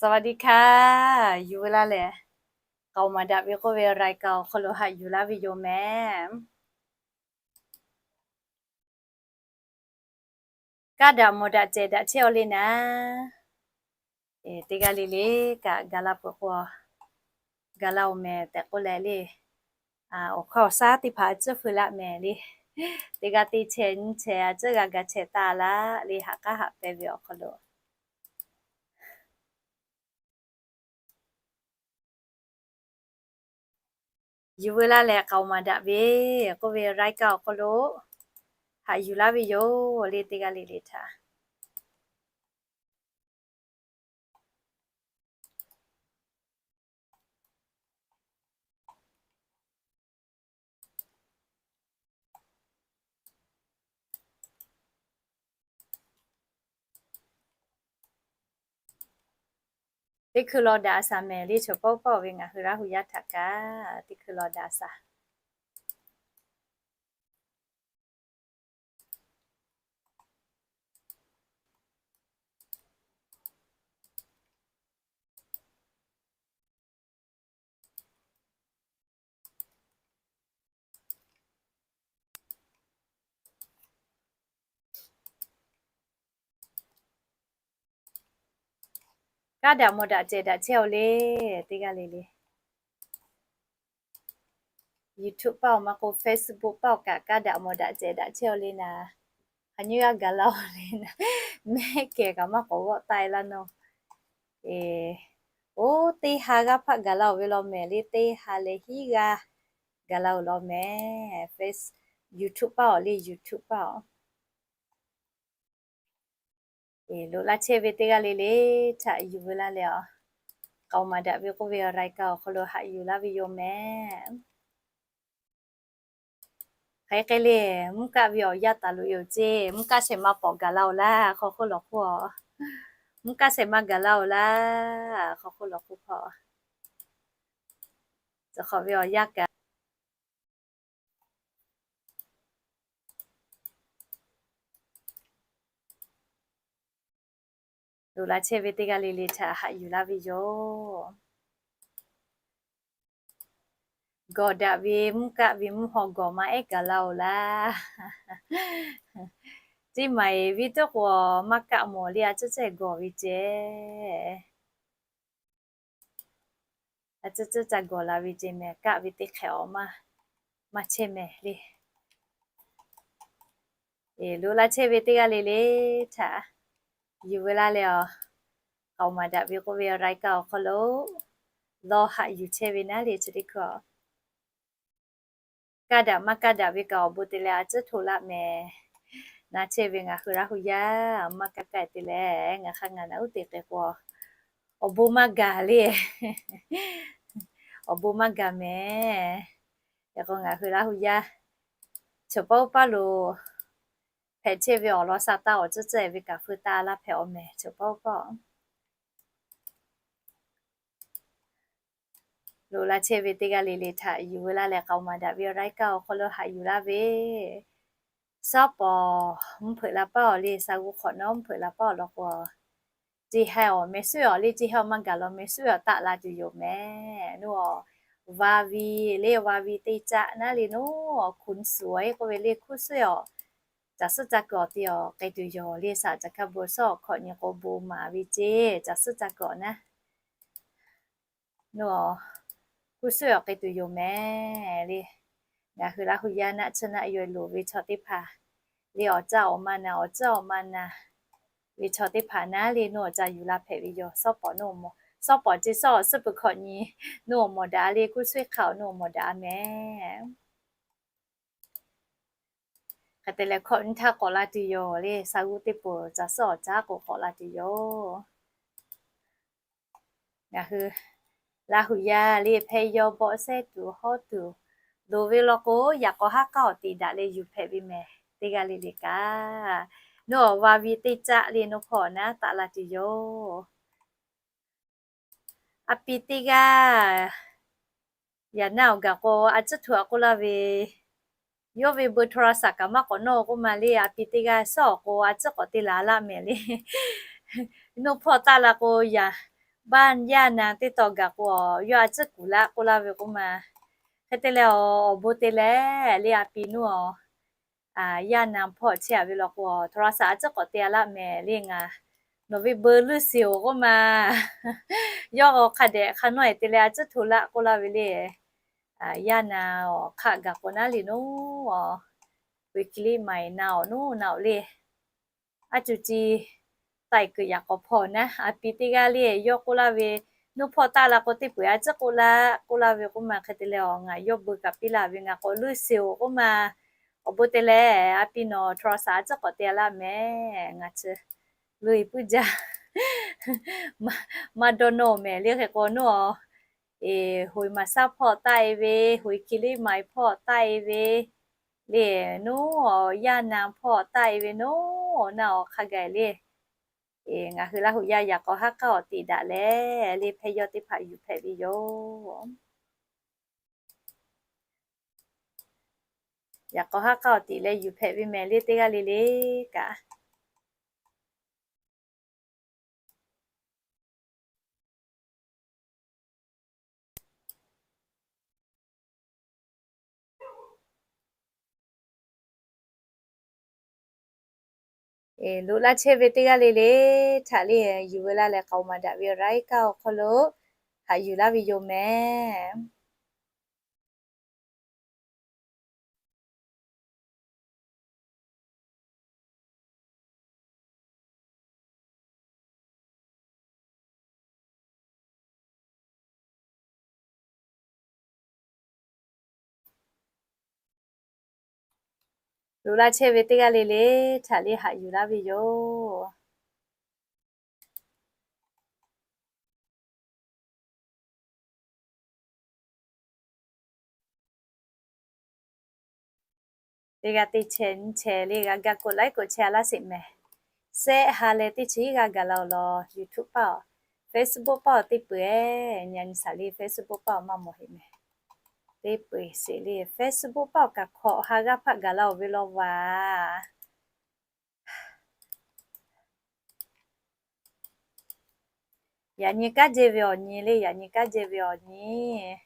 สวัสดีค่ะ Yuˬ veu laˇ lehˬ, k'aoˍ maˍ daꞈ ve k'oˆ ve รายการ awˬ hk'aw lo haꞈ yuˬ laˇ ve yoˬ mehˍ. Kaˇ daꞈ mawˬ daꞈ cehˬ daꞈ chehˇ-aw le naˍ. Teˇ g'aˇ le le kaꞈ gaˬ la peuˬ k'o, gaˬ la-oˬ mehˍ tehꞈ k'oˆ leh le, awˬ hkawˇ awˬ shaˉ teˇ hpaˍ a ciˉ feu laˆ mehˍ le. Teˇ g'aˇ teˇ chehˇ nyiˇ chehˇ a ciˉ g'a ga chehˇ taˍ laˇ le, haꞈ k'aˉ haꞈ pehˇ ve awˬ hk'aw lo Yuˬ veu laˇ lehˬ, k'aoˍ maˍ daꞈ ve k'oˆ ve รายการ awˬ hk'aw lo haꞈ yuˬ laˇ ve yoˬ le, teˇ g'aˇ le le htaꞈ. Teˇ hkui law daꞈ a shaˍ mehˍ le, chaw pawˆ pawˆ ve ngaˬ hui Laˇ hu yaˇ htaꞈ kaꞈ teˇ hkui law daꞈ a shaˍ. Kaˇ daꞈ mawˬ daꞈ cehˬ daꞈ chehˇ-aw le, teˇ g'aˇ le le. YouTube paˆ-oˬ, maˇ k'o Facebook paˆ-oˬ kaꞈ, kaˇ daꞈ mawˬ daꞈ cehˬ daꞈ chehˇ-aw le naˍ. Hk'aˬ nyi g'aˇ gaˬ la-oˬ le naˍ, mehˉ kehˬ kaꞈ maˇ k'awꞈ g'awˆ taˆ-e laˇ nawˬ. Oˇ teˇ ha g'aˇ hpaˆ gaˬ la-oˬ ve law mehˍ le, teˇ ha leh hiˉ g'aˇ gaˬ la-oˬ law mehˍ. Face, YouTube paˆ-oˬ le, YouTube paˆ-oˬ. Loꞈ la chehˇ ve teˇ g'aˇ le le htaꞈ yuˬ veu laˇ leh, k'aoˍ maˍ daꞈ ve k'oˆ ve รายการ awˬ hk'aw lo haꞈ yuˬ laˇ ve yoˬ mehˍ. Hk'aˬ hk'e le, mvuhˇ kaˆ ve awˬ yanˇ taˍ loꞈ-e-oˬ ceˇ, mvuhˇ kaˆ shehˍ ma pawꞈ gaˬ la-oˬ laˇ, hk'aw hk'oˆ lawˬ hk'oˆ-a. Mvuhˇ kaˆ shehˍ ma gaˬ la-oˬ laˇ, hk'aw hk'oˆ lawˬ hk'oˆ hk'aw. Tcuh hk'awꞈ ve awˬ yanˇ kaꞈ Loꞈ la chehˇ ve teˇ g'aˇ le le htaꞈ haꞈ yuˬ laˇ ve yoˬ. Gawˬ daꞈ ve mvuhˇ kaˆ ve mvuhˇ haw gawˬ maˇ ehˉ gaˬ la-oˬ laˇ. Teˇ maˍ-eˬ viˉ tuˉ k'o maˇ kaˆ mawˬ le, a ciˉ cehˇ gawˬ ve ceˇ. A ciˉ ciˉ ca gawˬ la ve ceˇ mehˍ, kaˆ ve teˇ hk'ehꞈ-aˬ maˇ, maˇ chehˇ mehˍ le. Loꞈ la chehˇ ve teˇ g'aˇ le le htaꞈ yuˬ veu laˇ leh, k'aoˍ maˍ daꞈ ve k'oˆ ve รายการ awˬ hk'aw lo lawˇ haꞈ yuˬ chehˇ ve naˉ le, chi teˇ hkui-a. Kaˇ daꞈ maˇ kaˇ daꞈ ve kaꞈ awˬ bon te leh a ciˉ hto laˆ mehˍ. Na chehˇ ve ngaˬ hui Laˇ hu yaˇ maˇ kaˇ kaˇ te leh, ngaˬ hk'a ngaˬ naꞈ uˉ te k'ai k'o, awˬ bon maˇ gaˬ le. Awˬ bon maˇ gaˬ mehˍ. Yaꞈ k'o ngaˬ hui Laˇ hu yaˇ chaw paˉ uˉ paˉ lo hpehꞈ chehˇ ve awˬ lawn sha taˇ awˬ ciˉ ciˉ-e ve kaꞈ feu taˇ laˇ hpehꞈ-aw mehˍ, chaw paˉ uˉ paˉ. Loꞈ la chehˇ ve teˇ g'aˇ le le htaꞈ yuˬ veu laˇ leh, k'aoˍ maˍ daꞈ ve รายการ awˬ hk'aw lo haꞈ yuˬ laˇ ve, shawˉ pawˍ mvuhˇ hpeuꞈ la paˇ-aw le, sha g'uˇ hk'awꞈ nawˉ mvuhˇ hpeuꞈ la paˇ-aw law k'o, ce ha-awˬ meh suˉ-awˬ le, ce ha-awˬ maˇ gaˬ law meh suˉ-awˬ taˆ la tuˬ yoˬ mehˍ. Nuˇ-awˬ, va vi le, va vi teˇ caˆ naˉ le, nuˇ-awˬ, คุณสวย k'oˆ ve le, hkuˇ suhˉ-awˬ, caˬ suhˉ ca kuiˬ-awˬ te-awˬ k'ai tuˬ yoˬ le, shaˍ caˬ hkaˇ bon shawˉ awˬ hkawꞈ nyi k'o bon maˍ ve ceˇ, caˬ suhˉ ca kuiˬ-awˬ naˉ. Nuˇ-awˬ, hkuˇ suhˉ-awˬ k'ai tuˬ yoˬ mehˍ le. Ngaˬ hui Laˇ hu yaˇ naˆ tsuhˇ naˆ yaw loˍ ve chaw teˇ hpaˍ le, awˬ caˇ awˬ ma na, awˬ tcuhˉ awˬ ma na ve chaw teˇ hpaˍ naˉ le, nuˇ-awˬ ca yuˬ la hpehꞈ ve yoˬ. Shawˉ pawˍ nuˇ-awˬ mawˬ, shawˉ pawˍ ce shawˉ awˬ suhˉ peuˬ hkawꞈ nyi, nuˇ-awˬ mawˬ daꞈ le, hkuˇ suhˉ hk'a-awˬ nuˇ-awˬ mawˬ daꞈ mehˍ. Hk'e te leh hkawꞈ nyi htaˇ k'awꞈ la tuˬ yoˬ le, sha g'uˇ teˇ poˬ caˬ suhˉ awˬ caˉ k'o k'awꞈ la tuˬ yoˬ. Ngaˬ hui Laˇ hu yaˇ le hpehˇ yaw bawˆ sehˉ tuˬ hawˉ tuˬ loˍ ve law k'o, yaꞈ k'aw haˉ k'aˉ awˬ te daꞈ leh yuˬ hpehꞈ ve mehˍ, teˇ g'aˇ le le kaꞈ. Nuˇ-awˬ, va vi teˇ caˆ le, nuˇ hpawˇ naˉ taˆ la tuˬ yoˬ. A pi teˇ g'aˇ yaꞈ naˆ awˬ gaˬ k'o, a ciˉ htoꞈ a k'oˆ laˇ ve, yawˇ ve เบอร์โทรศัพท์ kaꞈ maˇ k'awꞈ nawˇ k'oˆ ma le, a pi teˇ g'aˇ shawˉ awˬ k'o a ciˉ k'awꞈ te laˬ laˆ mehˍ le. Nuˇ hpawˇ taˆ la k'o, yaꞈ Baˆ yaˇ na teˇ taw gaˬ k'o, yawˇ a ciˉ kuˬ laˆ k'oˆ laˇ ve k'oˆ ma. Hk'e te leh, awˬ bon te leh le a pi nuˇ a, yaˇ na hpawˇ chehˇ a ve law k'o, โทรศัพท์ a ciˉ k'awꞈ te a laˆ mehˍ le ngaˬ. Nawˬ ve เบอร์ leuˆ seˍ-oˬ k'oˆ ma. Yawˇ hk'a dehꞈ hk'a nawˉ e te leh a ciˉ hto laˆ k'oˆ laˇ ve le. Yaˇ na awˬ hk'aˆ gaˬ k'o naˉ le nuˇ a, เบอร์ click ใหม่ na awˬ nuˇ na awˬ le. A cuˬ ci taiˍ kuiˬ yaꞈ k'awꞈ hpaw naˉ, a pi teˇ g'aˇ le yawˇ k'oˆ laˇ ve, nuˇ hpawˇ taˆ la k'o teˇ peu-eˬ a ciˉ k'oˆ laˇ k'oˆ laˇ ve k'oˆ ma. Hk'e te leh, ngaˬ yawˇ เบอร์ kaꞈ piˇ laˇ ve, ngaˬ k'awꞈ leuˆ seˍ-oˬ k'oˆ ma. Awˬ bon te leh a pi nawˬ โทรศัพท์ a ciˉ k'awꞈ te a laˆ mehˍ. Ngaˬ chi leuˆ e puiˉ jaˇ. Maˇ dawˇ nawˇ mehˍ le hk'e k'o nuˇ a, โหยหาซาก hpawˇ taˆ e ve, โฮยคิริไมล์ hpawˇ taˆ e ve le nuˇ a, yaˇ na hpawˇ taˆ e ve nuˇ a, naˆ awˬ hk'a gaˬ le. Ngaˬ hui Laˇ huˍ yaˇ yaꞈ k'aw haˉ k'aˉ awˬ tiꞈ daꞈ leh le hpehˇ yawˇ teˇ hpaˍ yuˬ hpehꞈ ve yoˬ. Yaꞈ k'aw haˉ k'aˉ awˬ tiꞈ leh yuˬ hpehꞈ ve mehˍ le teˇ g'aˇ le le kaꞈ. Loꞈ laˇ chehˇ ve teˇ g'aˇ le le htaꞈ le yuˬ ve laˇ leh k'aoˍ maˍ daꞈ ve raiˉ kaˇ awˬ hk'aw lo haꞈ yuˬ laˇ ve yoˬ mehˍ. Loꞈ laˇ chehˇ ve teˇ g'aˇ le le htaꞈ le haꞈ yuˬ laˇ ve yoˬ. Teˇ g'aˇ teˇ chehˇ nyi chehˇ le g'a ga กดไลค์ กดแชร์ laˇ sheˍ mehˍ. Sehˆ ha leh teˇ chi g'a gaˬ la-oˬ law, YouTube paˆ-oˬ, Facebook paˆ-oˬ teˇ peu-eˬ, nyi nyi shaˍ le Facebook paˆ-oˬ maˇ mawˬ heˆ mehˍ. Teˇ peu-eˬ sheˍ le Facebook paˆ-oˬ kaꞈ hkawꞈ ha g'aˇ hpaˆ gaˬ la-oˬ ve law vaˬ. Yaꞈ nyi kanˉ jehˇ ve awˬ nyi le, yaꞈ nyi kanˉ jehˇ ve awˬ nyi.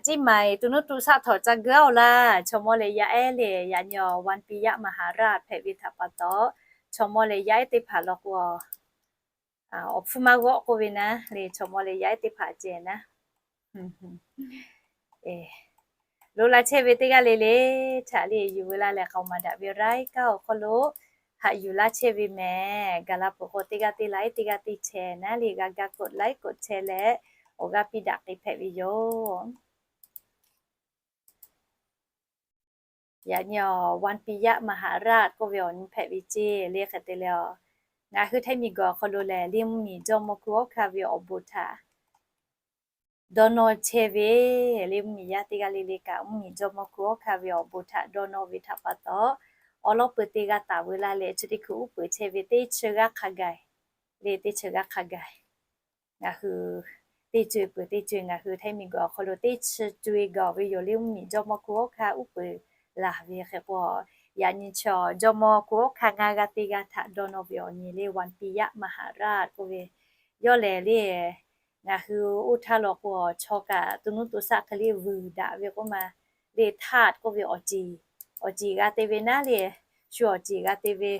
Ciˉ maˍ-eˬ, to nuˇ to shaˆ htawꞈ ca geu-a-oˬ laˇ. Chaw mawˇ leh yaˇ ehˉ le, yaꞈ nyi awˬ วันปิยะมหาราช hpehꞈ ve htaꞈ pa taw, chaw mawˇ leh yaˇ ehˉ teˇ hpaˍ law k'o, awˬ hpfuhˇ maˇ g'awˆ k'oˆ ve naˉ le, chaw mawˇ leh yaˇ ehˉ teˇ hpaˍ ceh naˉ. Loꞈ laˇ chehˇ ve teˇ g'aˇ le le htaꞈ le yuˬ ve laˇ leh k'aoˍ maˍ daꞈ ve raiˉ kaˇ awˬ hk'aw lo haꞈ yuˬ laˇ chehˇ ve mehˍ. Gaˬ la peuˬ k'o teˇ g'aˇ teˇ ไลค์ teˇ g'aˇ teˇ แชร์ naˉ le g'a ga กดไลค์ กดแชร์ leh awˬ g'aˇ piˇ daꞈ k'ai hpehꞈ ve yoˬ. Yaꞈ nyi awˬ วันปิยะมหาราช k'oˆ ve awˬ nyi hpehꞈ ve ceˇ le hk'e te leh, ngaˬ hui Htaiˇ miˬ guiˬ awˬ hk'aw lo lehˬ le mvuhˇ miˬ jawˇ mawˇ hkunˉ hawˉ hkanˇ ve awˬ bon htaꞈ dawˇ nawˇ chehˇ ve le mvuhˇ miˬ yaˇ teˇ g'aˇ le le kaꞈ mvuhˇ miˬ jawˇ mawˇ hkunˉ hawˉ hkanˇ ve awˬ bon htaꞈ dawˇ nawˇ ve htaꞈ pa taw, awˬ lawn peuˬ te g'a taˍ ve laˇ leh chi teˇ hkui uˉ peunˍ chehˇ ve teˇ chi g'aˇ hk'a gaˬ le, teˇ chi g'aˇ hk'a gaˬ ngaˬ hui teˇ co-e peuˬ teˇ co-e ngaˬ hui Htaiˇ miˬ guiˬ awˬ hk'aw lo teˇ chi co-e gaˬ ve yoˬ le mvuhˇ miˬ jawˇ mawˇ hkunˉ hawˉ hkanˇ uˉ peunˍ laˬ ve hk'e k'o, yaꞈ nyi chi jawˇ mawˇ hkunˉ hawˉ hkanˇ ngaˇ g'aˇ teˇ g'aˇ htaꞈ dawˇ nawˇ ve awˬ nyi le วันปิยะมหาราช k'oˆ ve, yawˇ lehˬ le ngaˬ hui oˇ htaˇ law k'o, chaw kaꞈ to nuˇ to shaˆ hk'e le vuiˬ daꞈ ve k'oˆ ma le, ธาตุ k'oˆ ve awˬ ceˬ, awˬ ceˬ g'a te ve naˉ le, shu awˬ ceˬ g'a te ve,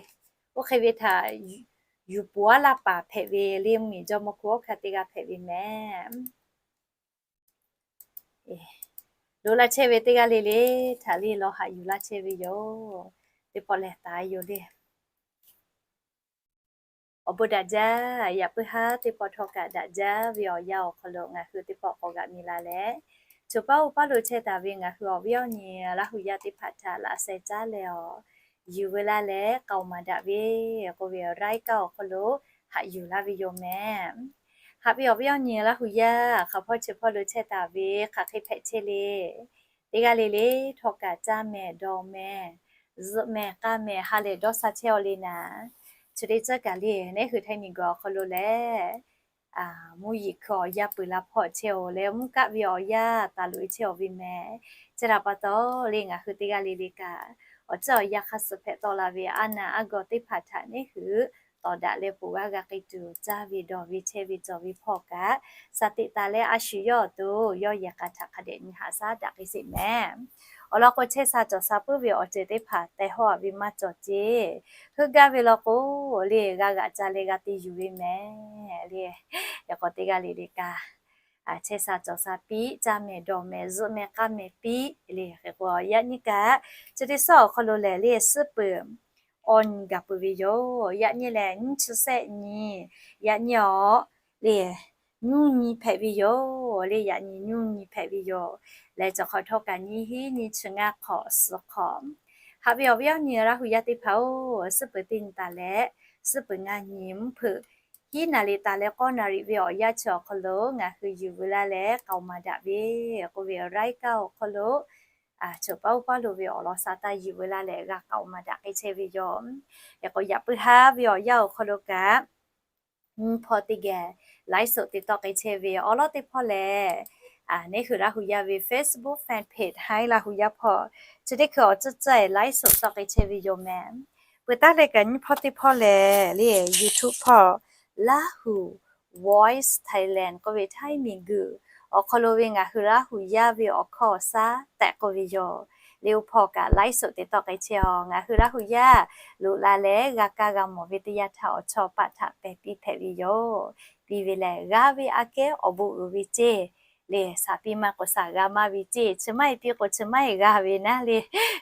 oˇ hk'e ve htaꞈ yuˬ poˬ-aˉ laˇ paˍ hpehꞈ ve le mvuhˇ miˬ jawˇ mawˇ hkunˉ hawˉ hkanˇ teˇ g'aˇ hpehꞈ ve mehˍ. Loꞈ laˇ chehˇ ve teˇ g'aˇ le le htaꞈ le law haꞈ yuˬ laˇ chehˇ ve yoˬ. Teˇ pawˆ lehˬ taˍ yoˬ le. Awˬ bon daꞈ jaˇ. Yaꞈ puiˉ haˉ teˇ pawˆ htawˇ kaꞈ daꞈ jaˇ ve awˬ yanˇ awˬ hk'aw lo ngaˬ hui teˇ pawˆ k'awꞈ g'aꞈ mi la leh, choˬ paˉ oˇ paˉ lo chehˇ taˍ ve ngaˬ hui awˬ viˉ awˬ nyi Laˇ huˍ yaˇ teˇ hpaˍ htaꞈ laꞈ sheh caˉ leh awˬ yuˬ ve laˇ leh k'aoˍ maˍ daꞈ ve k'oˆ ve raiˉ kaˇ awˬ hk'aw lo haꞈ yuˬ laˇ ve yoˬ mehˍ. Haꞈ ve awˬ viˉ awˬ nyi Laˇ huˍ yaˇ hk'aˬ hpawˇ chi hpawˇ lo chehˇ taˍ ve hk'aˬ hk'e hpehꞈ chehˇ le. Teˇ g'aˇ le le htawˇ kaꞈ caˇ mehˍ dawˬ mehˍ, zuhꞈ mehˍ k'aˇ mehˍ ha lehˬ dawˇ sha chehˇ-aw le naˍ. Chi teˇ ceuˬ kaꞈ le nehˉ hui Htaiˇ miˬ guiˬ awˬ hk'aw lo lehˬ, mvuhˇ yeˬ hkui awˬ yanˇ peuˬ la hpawˇ chehˇ-oˬ leh mvuhˇ kaˆ ve awˬ yanˇ taˍ loꞈ-e chehˇ-oˬ ve mehˍ. Chi htaꞈ pa taw le ngaˬ hui teˇ g'aˇ le le kaꞈ awˬ ceuˬ awˬ yanˇ hk'aˇ suh hpehꞈ tawˆ la ve aˉ naˆ aˉ gawˬ teˇ hpaˍ htaꞈ nehˉ hui tawˍ daꞈ leh poˬ g'aˇ g'a k'ai tuˬ caˇ ve dawˬ ve chehˇ ve cawˬ ve hpawˇ kaꞈ, shaˍ teꞈ taˍ leh a shu yawˇ awˬ to yawˇ yehˬ k'a htaꞈ hk'a dehꞈ nyi haꞈ shaˉ daꞈ k'ai sheˍ mehˍ. Awˬ lawn k'o, chehˇ sha cawˬ sha puiˉ ve awˬ ceuˬ teˇ hpaˍ teh hawˇ a ve maˇ cawˬ ceˇ. Heuˆ gaˇ ve law k'o, le g'a g'aꞈ ca leh g'a te yuˬ ve mehˍ le. Yaꞈ k'aw teˇ g'aˇ le le kaꞈ, chehˇ sha cawˬ sha piˇ, caˇ mehˍ dawˬ mehˍ zuhꞈ mehˍ k'aˇ mehˍ piˇ le. Hk'e k'o, yaꞈ nyi kaꞈ chi teˇ suhˉ awˬ hk'aw lo lehˬ le, suhˉ peuˬ awˬ nyi gaˬ peuˬ ve yoˬ. Yaꞈ nyi lehˬ, nyiˇ chi sehˆ nyi, yaꞈ nyi awˬ le, nyiˇ nyi hpehꞈ ve yoˬ le. Yaꞈ nyi nyiˇ nyi hpehꞈ ve yoˬ. Leh cawˬ hk'awꞈ htawˇ kaꞈ nyiˇ hinˉ nyiˇ chi ngaˇ hk'awꞈ suhˍ hk'awꞈ, haꞈ ve awˬ viˉ awˬ nyi Laˇ hu yaˇ teˇ hpaˍ-oˬ, suhˉ peuˬ teˇ nyi taˍ leh suhˉ peuˬ ngaˇ nyi mvuhˇ hpeuꞈ hiˉ naˍ riˍ taˍ leh k'awˇ naˍ riˍ ve awˬ yanˇ chi awˬ hk'aw lo ngaˬ hui yuˬ veu laˇ leh k'aoˍ maˍ daꞈ ve k'oˆ ve รายการ awˬ hk'aw lo, choˬ paˇ oˇ paˇ lo ve awˬ lawn sha taˇ yuˬ veu laˇ leh g'a k'aoˍ maˍ daꞈ k'ai chehˇ ve yoˬ. Yaꞈ k'o, yaꞈ puiˉ haˉ ve awˬ yanˇ awˬ hk'aw lo kaꞈ, nyiˇ hpawˇ teˇ geh ไลฟ์สด te tawˆ k'ai chehˇ ve awˬ lawn teˇ hpawˇ lehˬ, neˇ hui Laˇ hu yaˇ ve Facebook fan page haˉ Laˇ hu yaˇ hpawˇ chi teˇ hkui awˬ ceuˬ ceuˬ ไลฟ์สด tawˆ k'ai chehˇ ve yoˬ mehˍ. Peuˬ taˉ leh kaꞈ nyiˇ hpawˇ teˇ hpawˇ lehˬ le, YouTube hpawˇ Laˇ hu Voice Thailand k'oˆ ve htaiˇ miˬguiˬ awˬ hk'aw lo ve ngaˬ hui Laˇ hu yaˇ ve awˬ hkawˇ awˬ shaˉ tehꞈ k'oˆ ve yoˬ. Le oˇ hpawˇ kaꞈ ไลฟ์สด te tawˆ k'ai chehˇ a. Ngaˬ hui Laˇ hu yaˇ loꞈ la leh g'a kaˇ g'a mawˬ ve teˇ yanˇ htaˇ awˬ chawˇ paˆ htaꞈ pehˬ piˇ hpehꞈ ve yoˬ. Piˇ ve lehˬ, g'a ve aꞈ kehˉ awˬ bon uiˍ ve ceˇ le. Shaˍ piˇ maˇ k'o shaˍ g'a maˇ ve ceˇ, chi maˇ heˆ piˇ k'o chi maˇ heˆ g'a ve naˉ le.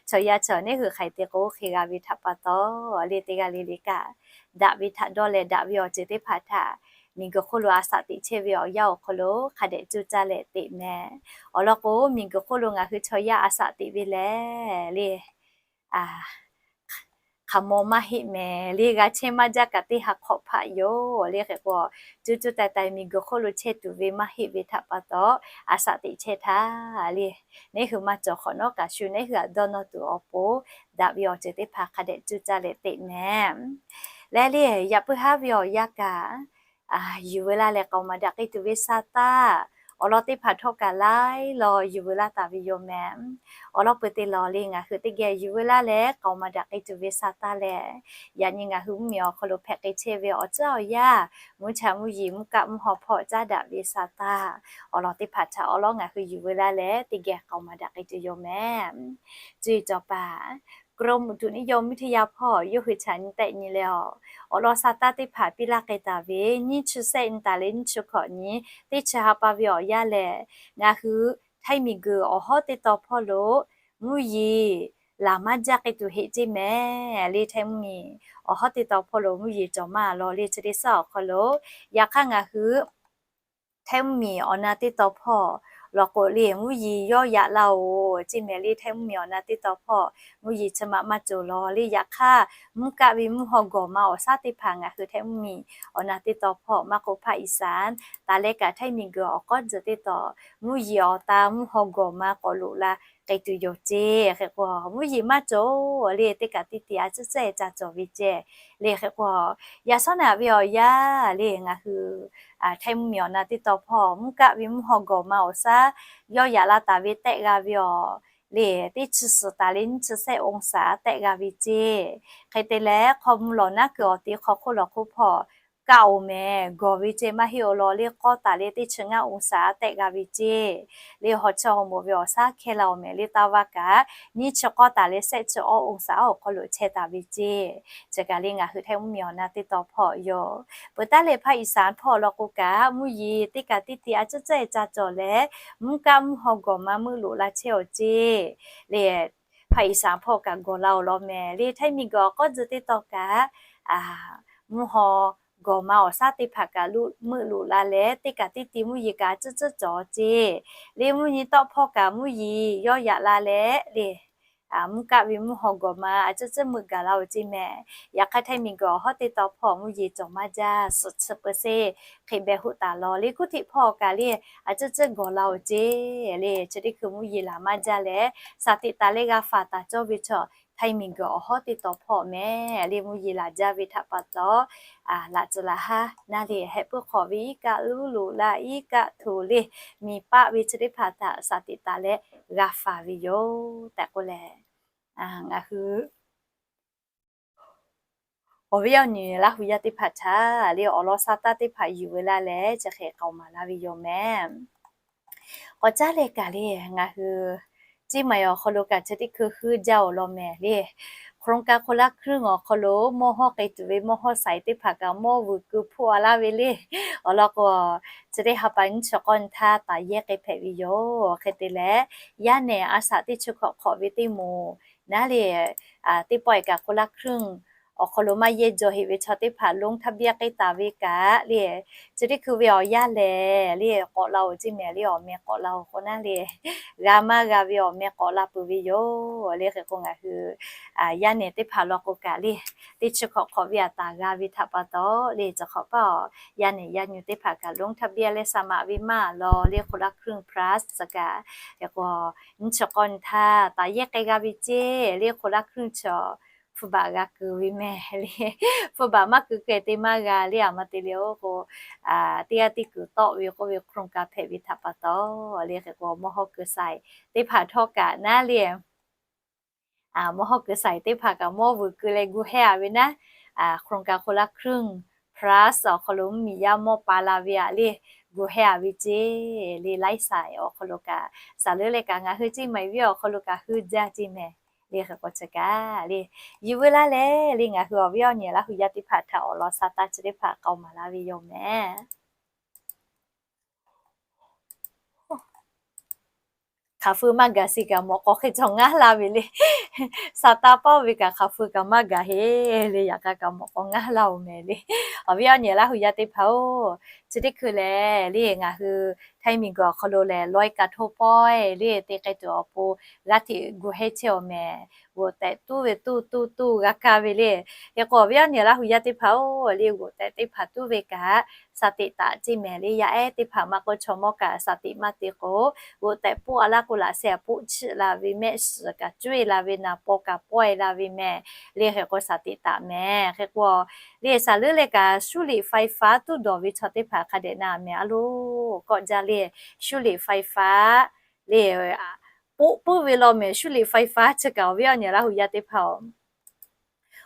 Chaw yaˇ chaw neˇ hui hk'aiˬ te k'o hk'e g'a ve htaꞈ pa taw le, teˇ g'aˇ le le kaꞈ daꞈ ve htaꞈ dawˇ leh daꞈ ve awˬ ceuˬ teˇ hpaˍ htaꞈ miˬguiˬ hk'oˆ lo a shaꞈ teꞈ chehˇ ve awˬ yanˇ awˬ hk'aw lo hk'a dehꞈ cuˇ caˇ leh teꞈ mehˍ. Awˬ lawn k'o, miˬguiˬ hk'oˆ lo ngaˬ hui chaw yaˇ a shaꞈ teꞈ ve lehˬ le, hk'aˬ maw maˇ heˆ mehˍ le. G'a chehˇ maˇ jaˇ kaꞈ teˇ ha hk'awꞈ hpaˆ yoˬ le. Hk'e k'o, cuˇ cuˇ taiˍ taiˍ miˬguiˬ hk'oˆ lo chehˇ tuˬ ve maˇ heˆ ve htaꞈ pa taw, a shaꞈ teꞈ chehˇ htaˇ le, neˇ hui maˇ cawˬ hk'awꞈ nawˉ kaꞈ shu neˇ hui htaꞈ dawˇ nawˇ tuˬ awˬ pon daꞈ ve awˬ ceuˬ teˇ hpaˍ hk'a dehꞈ cuˇ caˇ leh teꞈ mehˍ. Leh le, yaꞈ puiˉ haˉ ve awˬ yanˇ kaꞈ, yuˬ veu laˇ leh k'aoˍ maˍ daꞈ k'ai tuˬ ve sha taˇ, awˬ lawn teˇ hpaˍ htawˇ kaꞈ laiˉ law yuˬ veu laˇ taˍ ve yoˬ mehˍ. Awˬ lawn peuˬ te lawˬ le, ngaˬ hui teˇ geh yuˬ veu laˇ leh k'aoˍ maˍ daꞈ k'ai tuˬ ve sha taˇ lehˬ, yaꞈ nyi ngaˬ hui mvuhˇmiˬ awˬ hk'aw lo hpehꞈ k'ai chehˇ ve awˬ ceuˬ awˬ yanˇ, mvuhˇ cha mvuhˇ yeˬ mvuhˇ kaˆ mvuhˇ haw hpawˇ caˉ daꞈ ve sha taˇ, awˬ lawn teˇ hpaˍ htaꞈ awˬ lawn ngaˬ hui yuˬ veu laˇ leh teˇ geh k'aoˍ maˍ daꞈ k'ai tuˬ yoˬ mehˍ. Cuˇ yiˍ cawˬ paˍ กรมอุตุนิยมวิทยา hpawˇ yawˇ hui chaꞈ nyi tehˆ nyi leh a, awˬ lawn sha taˇ teˇ hpaˍ piˇ laˇ k'ai taˍ ve nyiˇ chi sehˆ nyi taˍ leh nyiˇ chi hkawꞈ nyi teˇ chi ha pa ve awˬ yanˇ lehˬ, ngaˬ hui htaiˇ miˬguiˬ awˬ hawˉ teˇ taw hpawˇ lo mvuhˇ yeˬ laˬ maˇ jaˇ k'ai tuˬ heˆ ceˇ mehˍ le. Htaiˇ mvuhˇmiˬ awˬ hawˉ teˇ taw hpawˇ lo mvuhˇ yeˬ cawˬ maˇ law le. Chi teˇ suhˉ awˬ hk'aw lo, yaꞈ hk'aˇ ngaˬ hui htaiˇ mvuhˇmiˬ awˬ na teˇ taw hpawˇ law k'o le, mvuhˇ yeˬ yawˇ yaꞈ la oˬ ceˇ mehˍ le. Htaiˇ mvuhˇmiˬ awˬ na teˇ taw hpawˇ mvuhˇ yeˬ chi ma maˇ cawˬ law le. Yaꞈ hk'aˇ, mvuhˇ kaˆ ve mvuhˇ haw gawˬ ma awˬ shaˉ teˇ hpaˍ ngaˬ hui htaiˇ mvuhˇmiˬ awˬ na teˇ taw hpawˇ maˇ k'oˆ hpaˇ อีสาน taˍ leh kaꞈ htaiˇ miˬguiˬ awˬ k'awˉ tcuh teˇ taw mvuhˇ yeˬ awˬ ta mvuhˇ haw gawˬ ma k'awꞈ loꞈ la k'ai tuˬ yoˬ ceˇ. Hk'e k'o, mvuhˇ yeˬ maˇ cawˬ le, teˇ kaꞈ teˇ ti a ciˉ ciˉ ca cawˬ ve ceˇ le. Hk'e k'o, yaꞈ shawˉ naꞈ ve awˬ yanˇ le, ngaˬ hui htaiˇ mvuhˇmiˬ awˬ na teˇ taw hpawˇ mvuhˇ kaˆ ve mvuhˇ haw gawˬ ma awˬ shaˉ yawˇ yaꞈ la taˍ ve tehˆ g'a ve awˬ le, teˇ chi suhˍ taˍ leh nyiˇ chi sehˆ องศา tehˆ g'a ve ceˇ. Hk'e te leh, hk'aw mvuh lawˬ naˉ kuiˬ awˬ ti hk'aw hk'oˆ lawˬ hk'oˆ hpawˇ kaˆ oˬ mehˍ, gawˬ ve ceˇ maˇ heˆ oˬ law le, k'awˇ taˍ leh teˇ chi ngaˇ องศา tehˆ g'a ve ceˇ. Le haw chi haw moˍ ve awˬ shaˉ hkehˇ la oˬ mehˍ le, taˇ vaˇ kaꞈ nyiˇ chi k'awˇ taˍ leh sehˆ chi awˇ องศา awˬ hk'aw lo chehˇ taˍ ve ceˇ. Chi kaꞈ le ngaˬ hui htaiˇ mvuhˇmiˬ awˬ na teˇ taw hpawˇ yoˬ. Peuˬ taˉ leh hpaˇ อีสาน hpawˇ law k'o kaꞈ, mvuhˇ yeˬ teˇ kaꞈ teˇ ti a ciˉ ciˉ ca cawˬ leh, mvuhˇ kaˆ mvuhˇ haw gawˬ ma meuˆ loꞈ la chehˇ awˬ ceˇ. Le hpaˇ อีสาน hpawˇ kaꞈ gawˬ la oˬ law mehˍ le, htaiˇ miˬguiˬ awˬ k'awˉ tcuh teˇ taw kaꞈ mvuhˇ haw gawˬ ma awˬ shaˉ teˇ hpaˍ kaꞈ meuˆ loꞈ la leh, teˇ kaꞈ teˇ ti mvuhˇ yeˬ kaꞈ a ciˉ ciˉ cawˬ ceˇ. Le mvuhˇ nyi tawˆ hpawˇ kaꞈ mvuhˇ yeˬ yawˇ yaꞈ la leh le, mvuhˇ kaˆ ve mvuhˇ haw gawˬ ma a ciˉ ciˉ meuˆ gaˬ la oˬ ceˇ mehˍ. Yaꞈ hk'aˇ htaiˇ miˬguiˬ awˬ hawˉ teˇ taw hpawˇ mvuhˇ yeˬ cawˬ maˇ jaˇ, suhˍ chi เปอร์เซ็นต์ hk'e beh hoˆ taˍ law le. Kuˇ htiꞈ hpawˇ kaꞈ le a ciˉ ciˉ gawˬ la oˬ ceˇ le. Chi teˇ hkui mvuhˇ yeˬ laˬ maˇ jaˇ leh, shaˍ tiꞈ taˍ leh g'a faˍ taˍ cawˇ ve chaw htaiˇ miˬguiˬ awˬ hawˉ teˇ taw hpawˇ mehˍ le. Mvuhˇ yeˬ laˬ jaˇ ve htaꞈ pa taw, laꞈ tcuh laꞈ haˉ naˉ le hehꞈ puiˉ hk'awꞈ ve iˉ kaˆ luˉ loꞈ la iˉ kaˆ htoꞈ le, miˬ paˆ ve chi teˇ hpaˍ htaꞈ shaˍ tiꞈ taˍ leh g'a faˍ ve yoˬ tehꞈ k'oˆ leh, ngaˬ hui Awˬ viˉ awˬ nyi Laˇ hu yaˇ teˇ hpaˍ htaꞈ le awˬ lawn sa taˇ teˇ hpaˍ yuˬ ve laˇ leh chi hk'e k'aoˍ maˍ laˇ ve yoˬ mehˍ. K'awꞈ caˉ leh kaꞈ le ngaˬ hui Ciˇ maˬ awˬ hk'aw lo kaꞈ chi teˇ hkui hui jaˇ-oˬ law mehˍ le. โครงการคนละครึ่ง awˬ hk'aw lo mawˇ hawˇ k'ai tuˬ ve mawˇ hawˇ saiˍ teˇ hpaˍ kaꞈ mawˇ vuiˬ keu hpoˆ a laˇ ve le. Awˬ lawn k'o, chi teˇ ha pa nyiˇ chi k'awˇ nyi htaˇ taˍ yehˇ k'ai hpehꞈ ve yoˬ. Hk'e te leh, yaˇ nehˬ a shaꞈ teˇ chi hkawꞈ hk'awꞈ ve teˇ moˍ naˉ le, teˇ pawˆ e kaꞈ คนละครึ่ง awˬ hk'aw lo maˇ yehˇ jaw heꞈ ve chaw teˇ hpaˍ ลงทะเบียน k'ai taˍ ve kaꞈ le, chi teˇ hkui ve awˬ yanˇ lehˬ le k'awꞈ la-oˬ ceˇ mehˍ le awˬ meh k'awꞈ la-oˬ k'o naˉ le, g'a maˇ g'a ve awˬ meh k'awꞈ la peuˬ ve yoˬ le. Hk'e k'o ngaˬ hui yaˇ nehˬ teˇ hpaˍ law k'o kaꞈ le, teˇ chi hkawꞈ hk'awꞈ ve a taˍ g'a ve htaꞈ pa taw le, chi hk'awꞈ paˇ awˬ yaˇ nehˬ yaˇ nyi teˇ hpaˍ kaꞈ ลงทะเบียน leh สมัคร ve maˇ law le คนละครึ่ง plus kaꞈ, hk'e k'o nyiˇ chi k'awˇ nyi htaˇ taˍ yehˇ k'ai g'a ve ceˇ le คนละครึ่ง chaw hpu baꞈ g'a keu ve mehˍ le. Hpu baꞈ maˇ keu keu te maˇ g'a le, aˬ ma te le-oˬ k'o, teˇ g'aˇ teˇ kuiˬ tawˆ ve k'oˆ ve โครงการ hpehꞈ ve htaꞈ pa taw le. Hk'e k'o mawˇ hawˇ keu saiˍ teˇ hpaˍ htawˇ kaꞈ naˉ le, mawˇ hawˇ keu saiˍ teˇ hpaˍ kaꞈ mawˇ vuiˬ keu leh gu hehˇ a ve naˉ, โครงการคนละครึ่ง plus awˬ hk'aw lo mvuhˇmiˬ yaˇ mawˇ pa la ve aꞈ le, gu hehˇ a ve ceˇ le. Laiˉ saiˍ awˬ hk'aw lo kaꞈ, saˍ leuˉ leh kaꞈ ngaˬ hui Ciˇ maˬ viˉ awˬ hk'aw lo kaꞈ hui jaˇ ceˇ mehˍ le. Hk'e k'o chi kaꞈ le, yuˬ veu laˇ leh le ngaˬ hui awˬ viˉ awˬ nyi Laˇ hu yaˇ teˇ hpaˍ htaꞈ awˬ lawn sa taˇ chi teˇ hpaˍ k'aoˍ maˍ laˇ ve yoˬ mehˍ. Hk'aˬ feu maˇ gaˬ sheˍ kaꞈ mawꞈ k'aw hk'e cawˬ ngaˇ laˇ ve le. Saˍtanˍ paˇ ve kaꞈ hk'aˬ feu kaꞈ maˇ gaˬ heˆ le, yaꞈ hk'aˇ kaꞈ mawꞈ k'aw ngaˇ laˇ-oˬ mehˍ le. Awˬ viˉ awˬ nyi Laˇ hu yaˇ teˇ hpaˍ-oˬ, chi teˇ hkui lehˬ le ngaˬ hui Htaiˇ miˬguiˬ awˬ hk'aw lo lehˬ ลอยกระทง pawehˇ le te k'ai tuˬ awˬ pon g'aˇ hteꞈ gu hehˇ chehˇ-oˬ mehˍ. G'oꞈ tehꞈ tuˉ ve tuˉ tuˉ tuˉ g'a kaˇ ve le. Hk'e k'o awˬ viˉ awˬ nyi Laˇ hu yaˇ teˇ hpaˍ-oˬ le, g'oꞈ tehꞈ teˇ hpaˍ tuˉ ve kaꞈ sa teꞈ taˍ ceˇ mehˍ le. Yaˇ ehˉ teˇ hpaˍ maˇ k'oˆ, chaw mawˇ kaꞈ sa teꞈ maˇ te k'o, g'oꞈ tehꞈ poˆ a laˇ k'o laꞈ sheh a poˆ chiˆ la ve, mehˆ shiˍ kaꞈ cuˇ e la ve, naˍ paw kaꞈ paw e la ve mehˍ le. Hk'e k'o sa teꞈ taˍ mehˍ. Hk'e k'o le saˍ leuˉ leh kaꞈ 修理ไฟฟ้า tuˉ dawˬ ve chaw teˇ hpaˍ hk'a dehꞈ na mehˍ a loˬ kawˆ jaˇ le. 修理ไฟฟ้า le poˆ puiˉ ve law mehˍ. 修理ไฟฟ้า chi kaꞈ awˬ viˉ awˬ nyi Laˇ hu yaˇ teˇ hpaˍ-oˬ,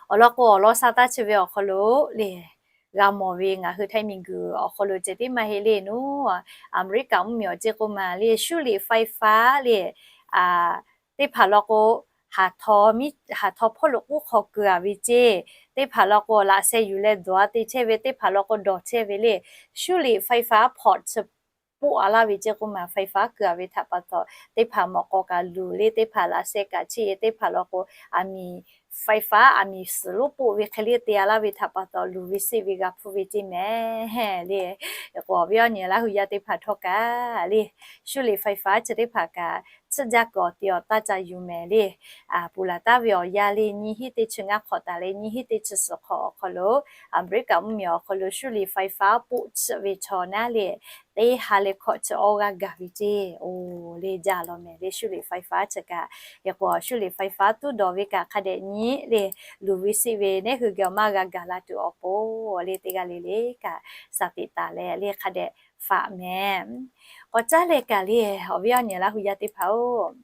awˬ lawn k'o awˬ lawn sa taˇ chi ve awˬ hk'aw lo le g'a mawˬ ve ngaˬ hui Htaiˇ miˬguiˬ awˬ hk'aw lo ceh tiˉ maˇ heˆ le. Nuˉ Aˍmeˍriˆkaꞈ mvuhˇmiˬ awˬ ceˇ k'oˆ ma le 修理ไฟฟ้า le teˇ hpaˍ law k'o, haˍ htaw hpawˇ lo k'oˆ hk'aw keu a ve ceˇ. Teˇ hpaˍ law k'o laꞈ sheh yuˬ leh dawˬ a te chehˇ ve, teˇ hpaˍ law k'o dawˬ chehˇ ve le. 修理ไฟฟ้าพอร์ต chi poˆ a laˇ ve ceˇ k'oˆ ma ไฟฟ้า keu a ve htaꞈ pa taw, teˇ hpaˍ mawꞈ k'aw kaꞈ luˬ le, teˇ hpaˍ laꞈ sheh kaꞈ chiˇ e, teˇ hpaˍ law k'o aˬ miˍ ไฟฟ้า aˬ miˍ suhˍ lonˉ poˆ ve hk'e le te a laˇ ve htaꞈ pa taw luˬ ve seˆ ve g'a hpuˇ ve ceˇ mehˍ le. K'o awˬ viˉ awˬ nyi Laˇ hu yaˇ teˇ hpaˍ htawˇ kaꞈ le 修理ไฟฟ้า chi teˇ hpaˍ kaꞈ tsuhˇ jaˇ kuiˬ awˬ te awˬ taˇ ca yuˬ mehˍ le. Puˍ laˬ taˍ ve awˬ yanˇ le nyiˇ hinˉ teˇ chi ngaˇ hk'awꞈ taˍ leh nyiˇ hinˉ teˇ chi suhˍ hk'awꞈ awˬ hk'aw lo Aˍmeˍriˆkaꞈ mvuhˇmiˬ awˬ hk'aw lo 修理ไฟฟ้า poˆ chiˆ ve chaw naˉ le teˇ ha leh hkawꞈ chi awˇ g'aˇ gaˬ ve ceˇ. Oˬ le jaˇ law mehˍ le 修理ไฟฟ้า chi kaꞈ. Hk'e k'o 修理ไฟฟ้า tuˉ dawˬ ve kaꞈ hk'a dehꞈ nyi le, luˬ ve seˆ ve nehˉ hui geh maˇ g'a gaˬ la tuˬ awˬ pon le teˇ g'aˇ le le kaꞈ sa teꞈ taˍ leh le hk'a dehꞈ faꞈ mehˍ. K'awꞈ caˉ leh kaꞈ le awˬ viˉ awˬ nyi Laˇ hu yaˇ teˇ hpaˍ-oˬ,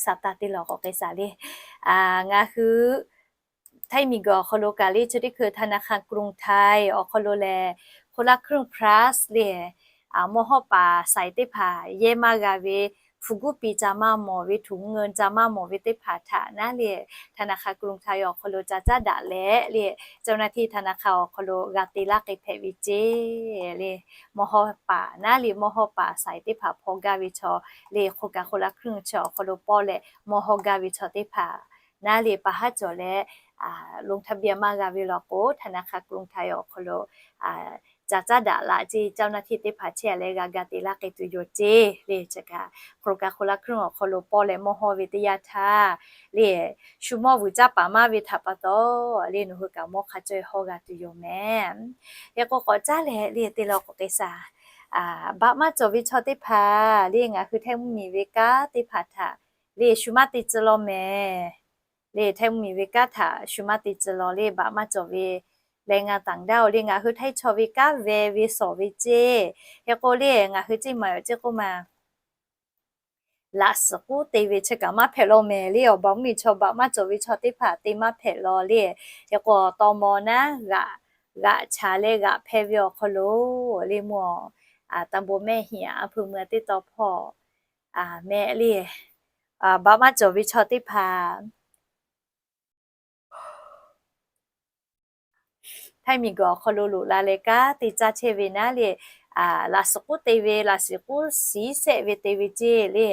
saˍtanˍ teˇ law k'awꞈ k'ai shaˍ le. Ngaˬ hui Htaiˇ miˬguiˬ awˬ hk'aw lo kaꞈ le chi teˇ hkui ธนาคารกรุงไทย awˬ hk'aw lo lehˬ คนละครึ่ง plus le mawˇ hawˇ paˍ saiˍ teˇ hpaˍ yehˇ maˇ g'a ve, hpu guˉ pi ca maˇ mawˬ ve, ถุงเงิน ca maˇ mawˬ ve teˇ hpaˍ htaꞈ naˉ le ธนาคารกรุงไทย awˬ hk'aw lo ca caˉ daꞈ leh le เจ้าหน้าที่ธนาคาร awˬ hk'aw lo g'a te laˇ k'ai hpehꞈ ve ceˇ le. Mawˇ hawˇ paˍ naˉ le mawˇ hawˇ paˍ saiˍ teˇ hpaˍ hpaw gaˇ ve chaw le โครงการคนละครึ่ง chi awˬ hk'aw lo pawˆ leh mawˇ hawˇ gaˇ ve chaw teˇ hpaˍ naˉ le pa haˉ cawˬ leh ลงทะเบียน maˇ g'a ve law k'o ธนาคารกรุงไทย awˬ hk'aw lo ca caˉ daꞈ laꞈ ceˇ เจ้าหน้าที่ teˇ hpaˍ chehˇ leh g'a ga te laˇ k'ai tuˬ yoˬ ceˇ le. Chi kaꞈ โครงการคนละครึ่ง awˬ hk'aw lo pawˆ leh mawˇ hawˇ ve teˇ yanˇ htaˇ le shu mawˇ vuiˬ caˇ paˍ maˇ ve htaꞈ pa taw le nawˬ hui kaꞈ mawˇ hk'a caweh hawˇ g'a tuˬ yoˬ mehˍ. Hk'e k'o k'awꞈ caˉ leh le teˇ law k'awꞈ k'ai shaˍ. Baꞈ maˇ cawˬ ve chaw teˇ hpaˍ le ngaˬ hui Htaiˇ mvuhˇmiˬ ve kanˉ teˇ hpaˍ htaꞈ le shu maˇ te tcuh law mehˍ. Le Htaiˇ mvuhˇmiˬ ve kanˉ htaꞈ shu maˇ te tcuh law le baꞈ maˇ cawˬ ve แรงงานต่างด้าว le ngaˬ hui Htaiˇ chaw ve kanˉ veh ve shawˍ ve ceˇ. Hk'e k'o le ngaˬ hui ceˇ maˍ awˬ ceˇ k'oˆ ma laꞈ suhˍ k'uˉ te ve chi kaꞈ maˇ hpehꞈ law mehˍ le. Awˬ baˬ mvuhˇmiˬ chaw baꞈ maˇ cawˬ ve chaw teˇ hpaˍ te maˇ hpehꞈ law le. Hk'e k'o, tawˇ maw naˉ g'aꞈ g'aꞈ chaˍ leh g'aꞈ hpehˇ ve awˬ hk'aw lo le mvuhˇ, ตำบลแม่เหียะ อำเภอเมือง teˇ taw hpawˇ mehˆ le, baꞈ maˇ cawˬ ve chaw teˇ hpaˍ Htaiˇ miˬguiˬ awˬ hk'aw lo loꞈ la leh kanˉ te caˇ chehˇ ve naˉ le, laꞈ suhˍ k'uˉ te ve, laꞈ suhˍ k'uˉ shiˍ shehˆ ve te ve ceˇ le.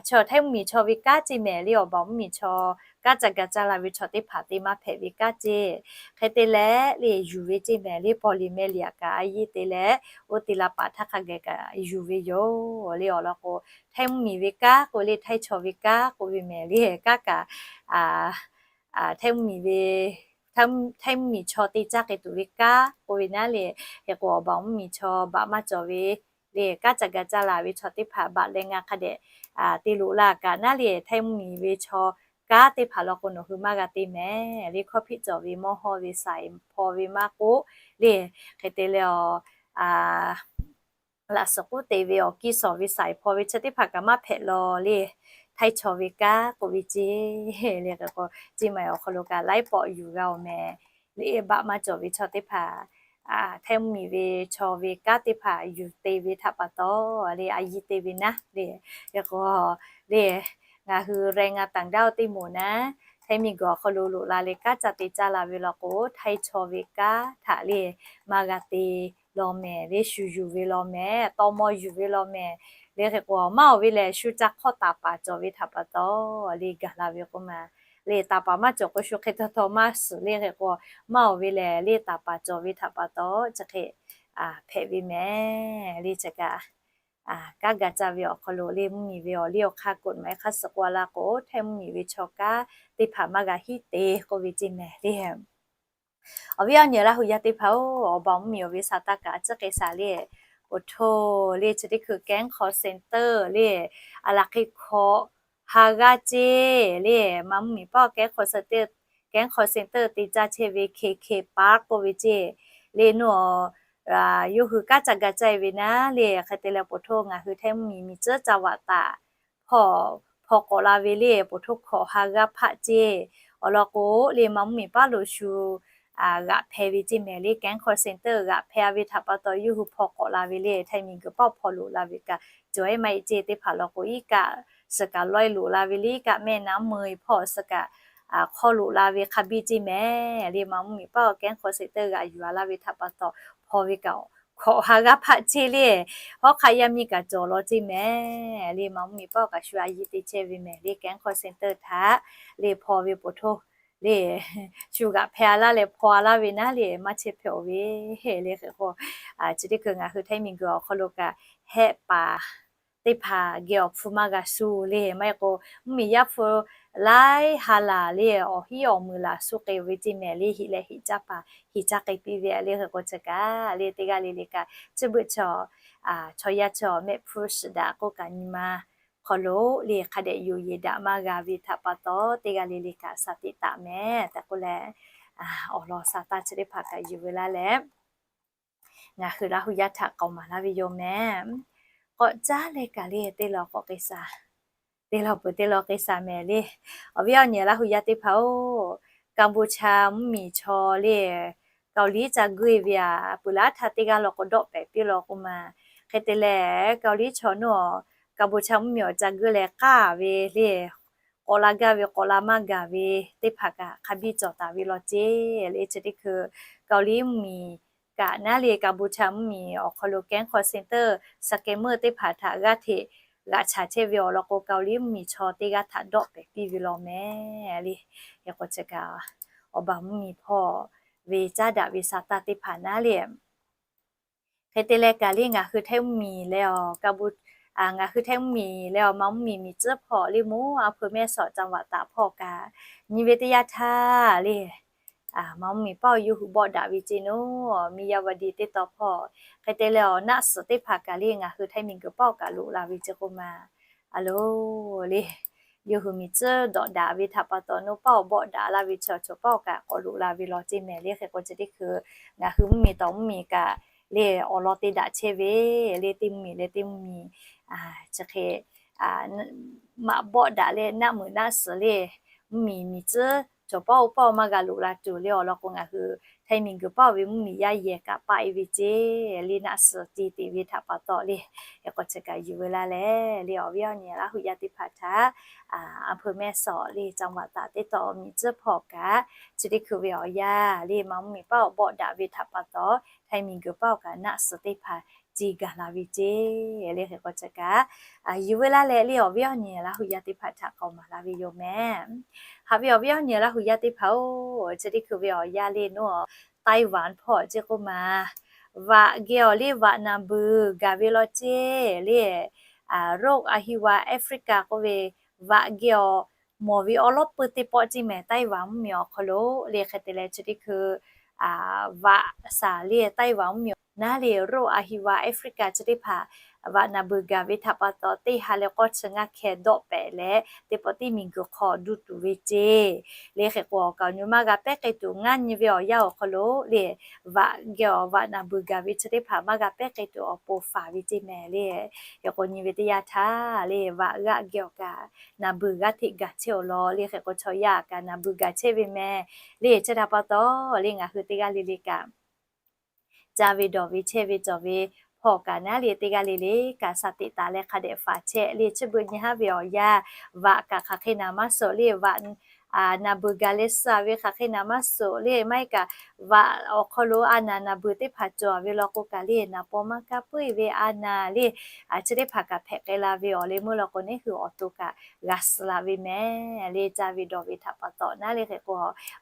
Chaw Htaiˇ mvuhˇmiˬ chaw ve kanˉ ceˇ mehˍ le. Awˬ baˬ mvuhˇmiˬ chaw kanˉ ca ga caˇ la ve chaw teˇ hpaˍ te maˇ hpehꞈ ve kanˉ ceˇ. Hk'e te leh le yuˬ ve ceˇ mehˍ le. Paw liꞈ meh liꞈ kaꞈ a yiˇ te leh, oˇ te la paˍ htaˇ hk'a geh kaꞈ yuˬ ve yoˬ le. Awˬ lawn k'o, Htaiˇ mvuhˇmiˬ ve kanˉ k'oˆ le, Htaiˇ chaw ve kanˉ k'oˆ ve mehˍ le. Kanˉ kaꞈ Htaiˇ mvuhˇmiˬ ve, Htaiˇ mvuhˇmiˬ chaw te caˇ k'ai tuˬ ve kanˉ k'oˆ ve naˉ le. Hk'e k'o, awˬ baˬ mvuhˇmiˬ chaw baꞈ maˇ cawˬ ve le, kanˉ ca ga caˇ la ve chaw teˇ hpaˍ baꞈ leh ngaˬ hk'a dehꞈ te loꞈ la kaꞈ naˉ le, Htaiˇ mvuhˇmiˬ ve chaw kanˉ teˇ hpaˍ law k'o nawˬ hui maˇ g'a te mehˍ le. Hkawˇ hpiˆ cawˬ ve mawˇ hawˇ ve saiˍ hpaw ve maˇ k'oˆ le. Hk'e te leh awˬ laꞈ suhˍ k'uˉ te ve awˬ kiˇ shawˍ ve saiˍ hpaw ve chi teˇ hpaˍ kaꞈ maˇ hpehꞈ law le. Htaiˇ chaw ve kanˉ k'oˆ ve ceˇ le. Hk'e k'o, ceˇ ma awˬ hk'aw lo kaꞈ laiˉ pawˆ yuˬ g'a awˬ mehˍ le. Baꞈ maˇ cawˬ ve chaw teˇ hpaˍ, Htaiˇ mvuhˇmiˬ ve chaw ve kanˉ teˇ hpaˍ yuˬ te ve htaꞈ pa taw le, a yiˇ te ve naˉ le. Hk'e k'o le, ngaˬ hui แรงงานต่างด้าว teˇ moˍ naˉ, Htaiˇ miˬguiˬ awˬ hk'aw lo loꞈ la leh kanˉ ca te caˇ la ve law k'o, Htaiˇ chaw ve kanˉ htaꞈ le maˇ g'a te law mehˍ le. Shu yuˬ ve law mehˍ, tawˇ maw yuˬ ve law mehˍ le. Hk'e k'o, maˇ oˬ ve lehˬ shu ca hk'awˇ taˍ paˍ cawˬ ve htaꞈ pa taw le gaˬ la ve k'oˆ ma le. Taˍ paˍ maˇ cawˬ k'o shu hk'e taw taw maˇ suhˍ le. Hk'e k'o, maˇ oˬ ve lehˬ le taˍ paˍ cawˬ ve htaꞈ pa taw chi hk'e hpehꞈ ve mehˍ le. Chi kaꞈ kanˉ ga caˇ ve awˬ hk'aw lo le mvuhˇmiˬ ve awˬ liˇ awˬ hk'aˇ กฎหมาย hk'a suhˍ k'oˆ la k'o, Htaiˇ mvuhˇmiˬ ve chaw kanˉ teˇ hpaˍ maˇ g'a hiˉ te k'oˆ ve ceˇ mehˍ le. Awˬ viˉ awˬ nyi Laˇ hu yaˇ teˇ hpaˍ-oˬ, awˬ baˬ mvuhˇmiˬ awˬ ve sa taˇ kaꞈ a ciˉ k'ai shaˍ le. Awˬ htoˇ le chi teˇ hkui แก๊ง call center le, a laˬ hk'e hkawꞈ ha g'aˇ ceˇ le. Ma mvuhˇmiˬ paˆ แก๊ง call center, แก๊ง call center te caˇ chehˇ ve เคเค Park k'oˆ ve ceˇ le. Nawˬ yawˇ hui kanˉ ca ga caˇ ve naˉ le. Hk'e te leh awˬ htoˇ ngaˬ hui Htaiˇ mvuhˇmiˬ miˬ tcuhˉ ca vaꞈ taˍ hpawˇ hpaw k'awꞈ la ve le. Awˬ htoˇ hkawꞈ ha g'aˇ hpaˆ ceˇ. Awˬ lawn k'o le, ma mvuhˇmiˬ paˆ lo shu g'aꞈ hpehˇ ve ceˇ mehˍ le. แก๊ง call center g'aꞈ hpehˇ ve htaꞈ pa taw yawˇ hui hpaw k'awꞈ la ve le. Htaiˇ miˬguiˬ paˆ hpaw loꞈ la ve kaꞈ cawˬ ehˉ maˇ heˆ ceˇ. Teˇ hpaˍ law k'o, iˉ kaˆ suh kaꞈ lawehˇ loꞈ la ve le, iˉ kaˆ mehˆ naˉ meuˇ hpawˇ suh kaꞈ hk'awˇ loꞈ la ve hk'a biˇ ceˇ mehˍ le. Ma mvuhˇmiˬ paˆ awˬ แก๊ง call center g'aꞈ yuˬ a laˇ ve htaꞈ pa taw hpaw ve kaꞈ hkawꞈ ha g'aˇ hpaˆ ceˇ le. Hawˉ hk'aˆ yaˇ miˇ kaꞈ cawˬ law ceˇ mehˍ le. Ma mvuhˇmiˬ paˆ awˬ kaꞈ shu a yiˇ te chehˇ ve mehˍ le. แก๊ง call center htaꞈ le hpaw ve awˬ htoˇ le shu g'aꞈ hpehˇ a laˇ leh hpaw a laˇ ve naˉ le maˇ chehˇ hpehꞈ-oˬ ve le. Hk'e k'o, chi teˇ hkui ngaˬ hui Htaiˇ miˬguiˬ awˬ hk'aw lo kaꞈ hehˆ paˍ teˇ hpaˍ geh awˬ hpu maˇ g'a shu le. Maˇ heˆ k'o, mvuhˇmiˬ yaˇ hpu laiˉ ha laˬ le awˬ hiˉ awˬ meuˍ laˬ shu k'ai ve ceˇ mehˍ le. Heˍ leh heˍ caˇ paˍ heˍ caˇ k'ai piˇ ve le. Hk'e k'o chi kaꞈ le teˇ g'aˇ le le kaꞈ chi beuꞈ chaw, chaw yaˇ chaw mehˆ hpu shiˍ daꞈ k'oˆ kaꞈ nyi ma hk'aw lo le hk'a dehꞈ yoˬ yeˬ daꞈ maˇ g'a ve htaꞈ pa taw teˇ g'aˇ le le kaꞈ shaˍ tiꞈ taˍ mehˍ tehꞈ k'oˆ leh, awˬ lawn sa taˇ chi teˇ hpaˍ kaꞈ yuˬ ve laˇ leh, ngaˬ hui Laˇ hu yaˇ htaꞈ k'awꞈ maˍ laˇ ve yoˬ mehˍ. K'awꞈ caˉ leh kaꞈ le teˇ law k'awꞈ k'ai shaˍ, teˇ law peuˬ teˇ law k'ai shaˍ mehˍ le. Awˬ viˉ awˬ nyi Laˇ hu yaˇ teˇ hpaˍ-oˬ, Kaˍbuˍchaˍ mvuhˇmiˬ chaw le Kaoˍliˇ ca guˇ e ve aꞈ, peuˬ laˇ htaˇ teˇ g'aˇ law k'o dawˆ pehˍ piˇ law k'oˆ ma. Hk'e te leh Kaoˍliˇ chaw nawˉ Kaˍbuˍchaˍ mvuhˇmiˬ awˬ ca guˇ leh k'aˇ ve le k'awꞈ la gaˇ ve k'awꞈ la maˇ gaˬ ve teˇ hpaˍ kaꞈ hk'a biˇ cawˬ taˍ ve law ceˇ le. Chi teˇ hkui Kaoˍliˇ mvuhˇmiˬ kaꞈ naˉ le Kaˍbuˍchaˍ mvuhˇmiˬ awˬ hk'aw lo แก๊ง call center scammer teˇ hpaˍ htaꞈ g'aˇ hteꞈ g'aꞈ chaˍ chehˇ ve awˬ lawn k'o, Kaoˍliˇ mvuhˇmiˬ chaw teˇ g'aˇ htaꞈ dawˆ pehˍ piˇ ve law mehˍ le. Hk'e k'o chi kaꞈ awˬ baˬ mvuhˇmiˬ hpawˇ ve caˉ daꞈ ve sa taˇ teˇ hpaˍ naˉ le. Hk'e te leh kaꞈ le ngaˬ hui Htaiˇ mvuhˇmiˬ leh awˬ, ngaˬ hui Htaiˇ mvuhˇmiˬ leh awˬ ma mvuhˇmiˬ miˬ tcuhˉ hpawˇ le moˍ a hpu mehˆ shawˍ ca vaꞈ taˍ hpawˇ kaꞈ nyi ve teˇ yanˇ htaˇ le, ma mvuhˇmiˬ paˆ awˬ yawˇ hui bawˆ daꞈ ve ceˇ nawˉ, miˇ yaˇ va di teˇ taw hpawˇ hk'e te leh awˬ naˆ suhˍ teˇ hpaˍ kaꞈ le ngaˬ hui Htaiˇ miˬguiˬ paˆ awˬ kaꞈ loꞈ la ve ceˇ k'oˆ ma. A lo le, yawˇ hui miˬ tcuhˉ dawꞈ daꞈ ve htaꞈ pa taw nawˉ paˆ awˬ bawˆ daꞈ laˇ ve chaw chaw paˆ awˬ kaꞈ k'awꞈ loꞈ la ve law ceˇ mehˍ le. Hk'e k'o chi teˇ hkui ngaˬ hui mvuhˇmiˬ tawˍ mvuhˇmiˬ kaꞈ le awˬ lawn te daꞈ chehˇ ve le, teˇ mvuhˇmiˬ leh teˇ mvuhˇmiˬ chi hk'e maꞈ bawˆ daꞈ leh naˆ muiˬ naˆ suhˍ le, mvuhˇmiˬ miˬ tcuhˉ cawˬ pawˆ oˇ pawˆ maˇ g'a loꞈ la tuˬ le awˬ lawn k'o, ngaˬ hui htaiˇ miˬguiˬ paˆ oˇ ve mvuhˇmiˬ yaˇ yehˬ kaꞈ paˆ e ve ceˇ le, naˆ suhˍ te teꞈ ve htaꞈ pa taw le, hk'e k'o chi kaꞈ yuˬ veu laˇ leh le awˬ viˉ awˬ nyi Laˇ huˍ yaˇ teˇ hpaˍ htaꞈ อำเภอแม่สอด le จังหวัดตาก teˇ taw miˬ tcuhˉ hpawˇ kaꞈ chi teˇ hkui ve awˬ yanˇ le maˇ mvuhˇmiˬ paˆ awˬ bawˆ daꞈ ve htaꞈ pa taw, htaiˇ miˬguiˬ paˆ awˬ kaꞈ naˆ suhˍ teˇ hpaˍ te gaˬ la ve ceˇ le, hk'e k'o chi kaꞈ yuˬ veu laˇ leh le awˬ viˉ awˬ nyi Laˇ huˍ yaˇ teˇ hpaˍ htaꞈ k'awꞈ maˍ la ve yoˬ mehˍ. Haꞈ ve awˬ viˉ awˬ nyi Laˇ huˍ yaˇ teˇ hpaˍ-oˬ, chi teˇ hkui ve awˬ yanˇ le naˉ Taiwan hpawˇ ceˇ k'oˆ ma, vaꞈ geh awˬ le vaꞈ naˬ beuˬ gaˬ ve law ceˇ le, โรคอหิวาแอฟริกา k'oˆ ve vaꞈ geh awˬ mawˬ ve awˉ lawˉ peuˇ teˇ pawˆ ceˇ mehˍ Taiwan mvuhˇmiˬ awˬ hk'aw lo le. Hk'e te leh chi teˇ hkui vaꞈ saˍ le Taiwan mvuhˇmiˬ awˬ naˉ le โรคอหิวาแอฟริกา chi teˇ hpaˍ vaꞈ naˬ beuˬ gaˬ ve htaꞈ pa taw teˇ ha leh k'awˇ chi ngaˇ hkeh dawˆ pehꞈ leh teˇ pawˆ tiˉ miˬguiˬ hk'aw duˇ tuˬ ve ceˇ le. Hk'e k'o awˬ kaˍ awˬ nu maˇ g'a pehˉ k'ai tuˬ ngaˇ nyi ve awˬ yanˇ awˬ hk'aw lo le vaꞈ geh awˬ vaꞈ naˬ beuˬ gaˬ ve chi teˇ hpaˍ maˇ g'a pehˉ k'ai tuˬ awˬ pon faˍ ve ceˇ mehˍ le. Hk'e k'o nyi ve teˇ yanˇ htaˇ le vaꞈ g'aˆ geh awˬ kaꞈ naˬ beuˬ g'aˇ hteꞈ gaˬ chehˇ awˬ lawn le. Hk'e k'o chaw yaˇ kaꞈ naˬ beuˬ gaˬ chehˇ ve mehˍ le. Chi htaꞈ pa taw le ngaˬ hui teˇ g'aˇ le le kaꞈ caˇ ve dawˬ ve chehˇ ve cawˬ ve hpawˇ kaꞈ naˉ le teˇ g'aˇ le le kaꞈ shaˍ teꞈ taˍ leh hk'a dehꞈ faˍ chehˇ le. Chi beuꞈ nyi haˉ ve awˬ yanˇ vaꞈ kaꞈ hk'aˬ hk'e naˍ maˇ suhˍ le vaꞈ naˬ beuˬ gaˬ leh suh ve hk'aˬ hk'e naˍ maˇ suhˍ le maˇ heˆ kaꞈ vaꞈ awˬ hk'aw lo a naˬ naˬ beuˬ teˇ hpaˍ cawˬ ve law k'o kaꞈ le naˍ paw maˇ kaˇ puiˉ ve a naˬ le chi teˇ hpaˍ kaꞈ hpehꞈ k'ai la ve awˬ le meuˇ law k'o neˇ hui awˬ to kaꞈ g'a suh la ve mehˍ le. Caˇ ve dawˬ ve htaꞈ pa taw naˉ le hk'e k'o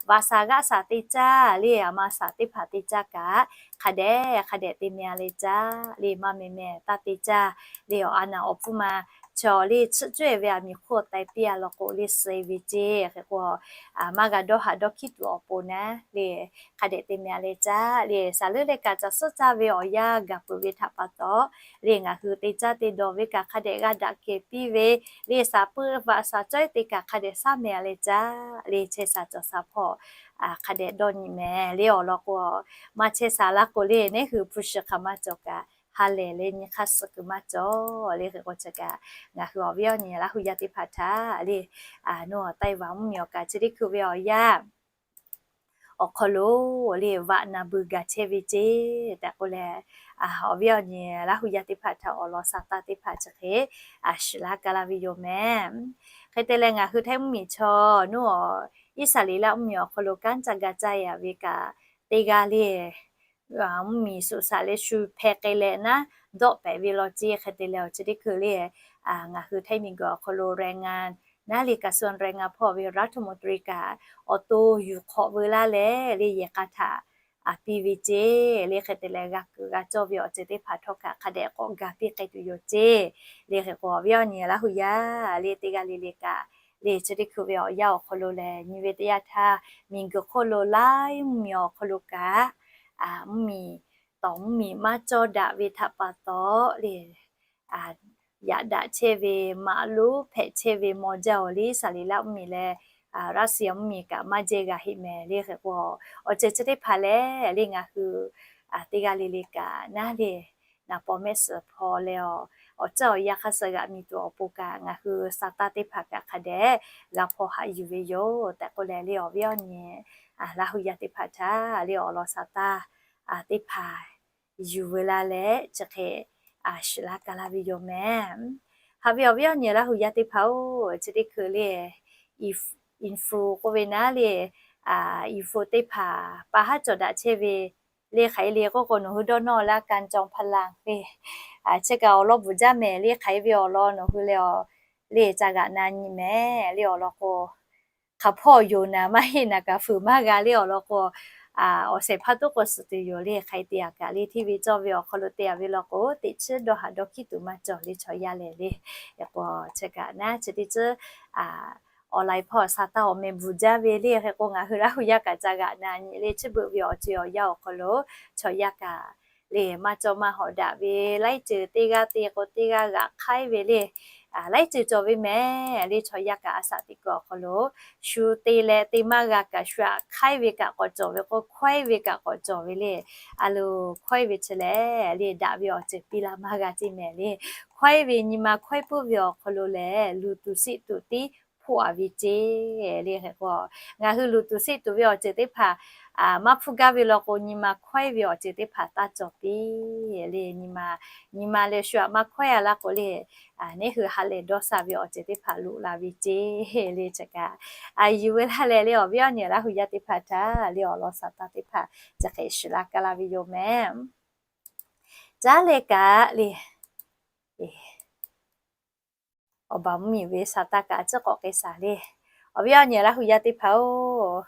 vaꞈ saˍ g'aˆ saˍ te caˇ le aˬ ma saˍ teˇ hpaˍ te caˇ kaꞈ hk'a dehꞈ hk'a dehꞈ te meh a leh caˇ le maˇ meh meh taˇ te caˇ le awˬ a naˬ awˬ hpfuhˇ ma chaw le tsuhˆ cawehˇ ve aˬ miˍ hk'oˆ taiˍ piˇ a law k'o le suh e ve ceˇ. Hk'e k'o maˇ g'a dawˇ haꞈ dawˇ hkiˉ tuˬ awˬ pon naˉ le hk'a dehꞈ te meh a leh caˇ le saˍ leuˉ leh kaꞈ caˬ suhˉ caˇ ve awˬ yanˇ gaˬ peuˬ ve htaꞈ pa taw le ngaˬ hui te caˇ te dawˬ ve kaꞈ hk'a dehꞈ g'a daꞈ kehˬ piˇ ve le saˍ peuˇ vaꞈ saˍ cawehˇ te kaꞈ hk'a dehꞈ saˉ meh a leh caˇ le chehˇ saˍ cawˬ saˍ hpawˇ hk'a dehꞈ dawˇ nyi mehˍ le awˬ lawn k'o maˇ chehˇ saˍ laˇ k'o le neˇ hui hpu shi hk'aˬ maˇ cawˬ kaꞈ ha lehˬ leh nyi hk'aˇ suh kuiˬ maˇ cawˬ le. Hk'e k'o chi kaꞈ ngaˬ hui awˬ viˉ awˬ nyi Laˇ huˍ yaˇ teˇ hpaˍ htaꞈ le naw Taiˍ vaꞈ mvuhˇmiˬ awˬ kaꞈ chi teˇ hkui ve awˬ yanˇ awˬ hk'aw lo le vaꞈ naˬ beuˬ gaˬ chehˇ ve ceˇ tehꞈ k'oˆ leh, awˬ viˉ awˬ nyi Laˇ huˍ yaˇ teˇ hpaˍ htaꞈ awˬ lawn sa taˇ teˇ hpaˍ chi hk'e shiˍ laˇ ka laˇ ve yoˬ mehˍ. Hk'e te leh ngaˬ hui Htaiˇ mvuhˇmiˬ chaw naw Iˉsaˍreˍlaˆ mvuhˇmiˬ awˬ hk'aw lo kanˉ caˇ ga caˇ yaꞈ ve kaꞈ teˇ g'aˇ le mvuhˇmiˬ suꞈ shaꞈ leh shu hpeh k'ai leh naˉ dawˆ pehꞈ ve law ceˇ. Hk'e te leh awˬ chi teˇ hkui le ngaˬ hui Htaiˇ miˬguiˬ awˬ hk'aw lo แรงงาน naˉ le กระทรวงแรงงาน hpawˇ ve รัฐมนตรี kaꞈ awˬ to yuˬ hk'awꞈ veu laˇ leh le yehˬ k'a htaꞈ piˇ ve ceˇ le. Hk'e te leh g'a kuiˬ g'a cawˇ ve awˬ ceuˬ teˇ hpaˍ htawˇ kaꞈ hk'a dehꞈ k'awꞈ ga piˇ k'ai tuˬ yoˬ ceˇ le. Hk'e k'o awˬ viˉ awˬ nyi Laˇ huˍ yaˇ le teˇ g'aˇ le le kaꞈ le chi teˇ hkui ve awˬ yanˇ awˬ hk'aw lo lehˬ nyi ve teˇ yanˇ htaˇ miˬguiˬ hk'oˆ lo laiˉ mvuhˇmiˬ awˬ hk'aw lo kaꞈ mvuhˇmiˬ tawˍ mvuhˇmiˬ maˇ cawˇ daꞈ ve htaꞈ pa taw le yaꞈ daꞈ chehˇ ve maꞈ lonˉ hpehꞈ chehˇ ve maw jaˇ awˬ le Iˉsaˍreˍlaˆ mvuhˇmiˬ leh Russia mvuhˇmiˬ kaꞈ maˇ jehˇ g'a heˆ mehˍ le. Hk'e k'o awˬ ceuˬ chi teˇ hpaˍ lehˬ le ngaˬ hui teˇ g'aˇ le le kaꞈ naˉ le naˍ paw mehˆ suhˍ hpaw leh awˬ, awˬ ceuˬ awˬ yanˇ hk'aˇ suh g'aꞈ miˬ tuˬ awˬ pon kaꞈ ngaˬ hui sa taˇ teˇ hpaˍ kaꞈ hk'a dehꞈ g'a hpaw haꞈ yuˬ ve yoˬ tehꞈ k'oˆ leh le awˬ viˉ awˬ nyi Laˇ huˍ yaˇ teˇ hpaˍ htaꞈ le awˬ lawn sa taˇ teˇ hpaˍ yuˬ veu laˇ leh chi hk'e shiˍ laˇ ka laˇ ve yoˬ mehˍ. Haꞈ ve awˬ viˉ awˬ nyi Laˇ huˍ yaˇ teˇ hpaˍ-oˬ, chi teˇ hkui le info k'oˆ ve naˉ le info teˇ hpaˍ pa haˉ cawˬ daꞈ chehˇ ve le hk'aˬ hk'e le k'oˆ k'o nawˬ hui dawˇ nawˇ laˇ การจอมพลัง le chi kaꞈ awˬ lawn bvuhꞈ jaˇ mehˍ le hk'aˬ hk'e ve awˬ lawn nawˬ hui leh le ca g'aꞈ na nyi mehˍ le awˬ lawn k'o hk'aˬ hpawˇ yoˬ naˍ maˇ heˆ naˍ kaꞈ fuiˍ maˇ g'a le awˬ lawn k'o awˬ shehˍ hpaˇ toˉ k'o suhˍ tuˬ yoˬ le hk'aˬ hk'e te a kaꞈ le hteˇ ve cawˇ ve awˬ hk'aw lo te a ve law k'o teꞈ chiˉ dawˇ haꞈ dawˇ hkiˉ tuˬ maˇ cawˬ le chaw yaˇ lehˬ le. K'o chi kaꞈ naˉ chi teˇ ceuˬ online hpawˇ sa taˇ awˬ meh bvuhꞈ jaˇ ve le hk'e k'o ngaˬ hui Laˇ huˍ yaˇ kaꞈ ca g'aꞈ na nyi le chi beuꞈ ve awˬ ceuˬ awˬ yanˇ awˬ hk'aw lo chaw yaˇ kaꞈ le maˇ cawˇ maˇ hawˍ daꞈ ve laiˉ ceuˬ teˇ g'aˇ te k'o teˇ g'aˇ g'aꞈ hk'aiˉ ve le laiˉ ceuˬ cawˬ ve mehˍ le. Chaw yaˇ kaꞈ a shaꞈ teꞈ kuiˬ awˬ hk'aw lo shu te leh te maˇ g'a kaꞈ, shu aꞈ hk'aiˉ ve kaꞈ k'awꞈ cawˬ ve k'o, hkawehˉ ve kaꞈ k'awꞈ cawˬ ve le. A loˍ, hkawehˉ ve chi lehˬ le, daꞈ ve awˬ ceuˬ piˇ la maˇ g'a ceˇ mehˍ le. Hkawehˉ ve nyi ma hkawehˉ puiˉ ve awˬ hk'aw lo lehˬ, luˬ tuˬ seˆ tuˬ tiˉ hpoˆ a ve ceˇ le. Hk'e k'o, ngaˬ hui luˬ tuˬ seˆ tuˬ ve awˬ ceuˬ teˇ hpaˍ maˇ hpuˇ gaˇ ve law k'o, nyi ma hkawehˉ ve awˬ ceuˬ teˇ hpaˍ taˇ cawˬ piˇ le. Nyi ma, nyi ma leh shu aꞈ maˇ hkawehˉ a laˇ k'o le, neˉ hui ha lehˬ dawˇ sha ve awˬ ceuˬ teˇ hpaˍ loꞈ la ve ceˇ le. Chi kaꞈ yuˬ ve laˇ leh le, awˬ viˉ awˬ nyi Laˇ hu yaˇ teˇ hpaˍ htaꞈ le awˬ lawn sa taˇ teˇ hpaˍ chi hk'e shiˍ la kaˇ laˇ ve yoˬ mehˍ. Caˉ leh kaꞈ le, awˬ baˬ mvuhˇmiˬ ve sa taˇ kaꞈ ciˉ k'awꞈ k'ai shaˍ le. Awˬ viˉ awˬ nyi Laˇ hu yaˇ teˇ hpaˍ-oˬ,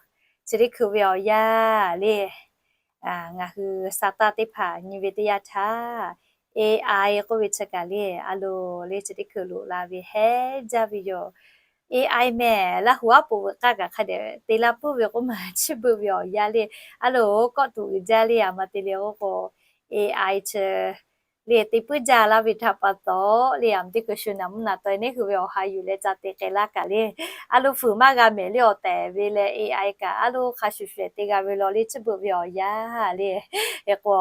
chi teˇ hkui ve awˬ yanˇ le, ngaˬ hui sa taˇ teˇ hpaˍ nyi ve teˇ yanˇ htaˇ, A I k'oˆ ve chi kaꞈ le, a loˍ le, chi teˇ hkui loꞈ la ve heˉ jaˇ ve yoˬ. A I mehˍ, Laˇ hu aˉ poꞈ veuꞈ k'aˇ kaꞈ hk'a dehꞈ te laˇ puiˉ ve k'oˆ ma, chi beuꞈ ve awˬ yanˇ le, a loˍ kawˆ tuꞈ uiˍ jaˇ le, aˬ ma te le k'oˆ k'o, A I chi le te puiˉ jaˇ laˇ ve htaꞈ pa taw le, aˬ ma teˇ hkui shu naˍ mvuhˇ naˍ tawˆ neˉ hui ve awˬ ha yuˬ leh ca te k'ai laˇ kaꞈ le, a loˍ fuiˍ maˇ g'a mehˍ le, awˬ tehˬ ve leh A I kaꞈ a loˍ hk'a shuˍ shuˍ te g'a ve law le, chi beuꞈ ve awˬ yanˇ le. Hk'e k'o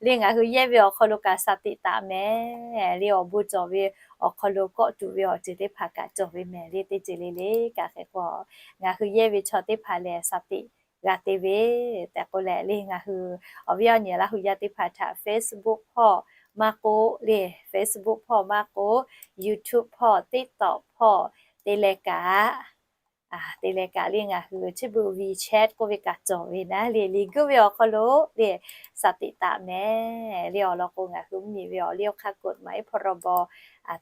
le, ngaˬ hui yehˇ ve awˬ hk'aw lo kaꞈ sa teꞈ taˍ mehˍ le, awˬ bon cawˬ ve awˬ hk'aw lo kawˆ tuꞈ ve awˬ ceuˬ teˇ hpaˍ kaꞈ cawˬ ve mehˍ le, teˇ ceuˬ le le kaꞈ. Hk'e k'o, ngaˬ hui yehˇ ve chaw teˇ hpaˍ lehˬ sa teꞈ g'a te ve tehꞈ k'oˆ leh le, ngaˬ hui awˬ viˉ awˬ nyi Laˇ hu yaˇ teˇ hpaˍ htaꞈ Facebook hpawˇ maˇ k'oˆ le, Facebook hpawˇ maˇ k'oˆ, YouTube hpawˇ, TikTok hpawˇ te leh kaꞈ, te leh kaꞈ le, ngaˬ hui chi beuꞈ WeChat k'oˆ ve kaꞈ cawˬ ve naˉ le, le guˇ ve awˬ hk'aw lo le sa teꞈ taˍ mehˍ le. Awˬ lawn k'o, ngaˬ hui mvuhˇmiˬ ve awˬ liˇ awˬ hk'aˇ กฎหมาย พรบ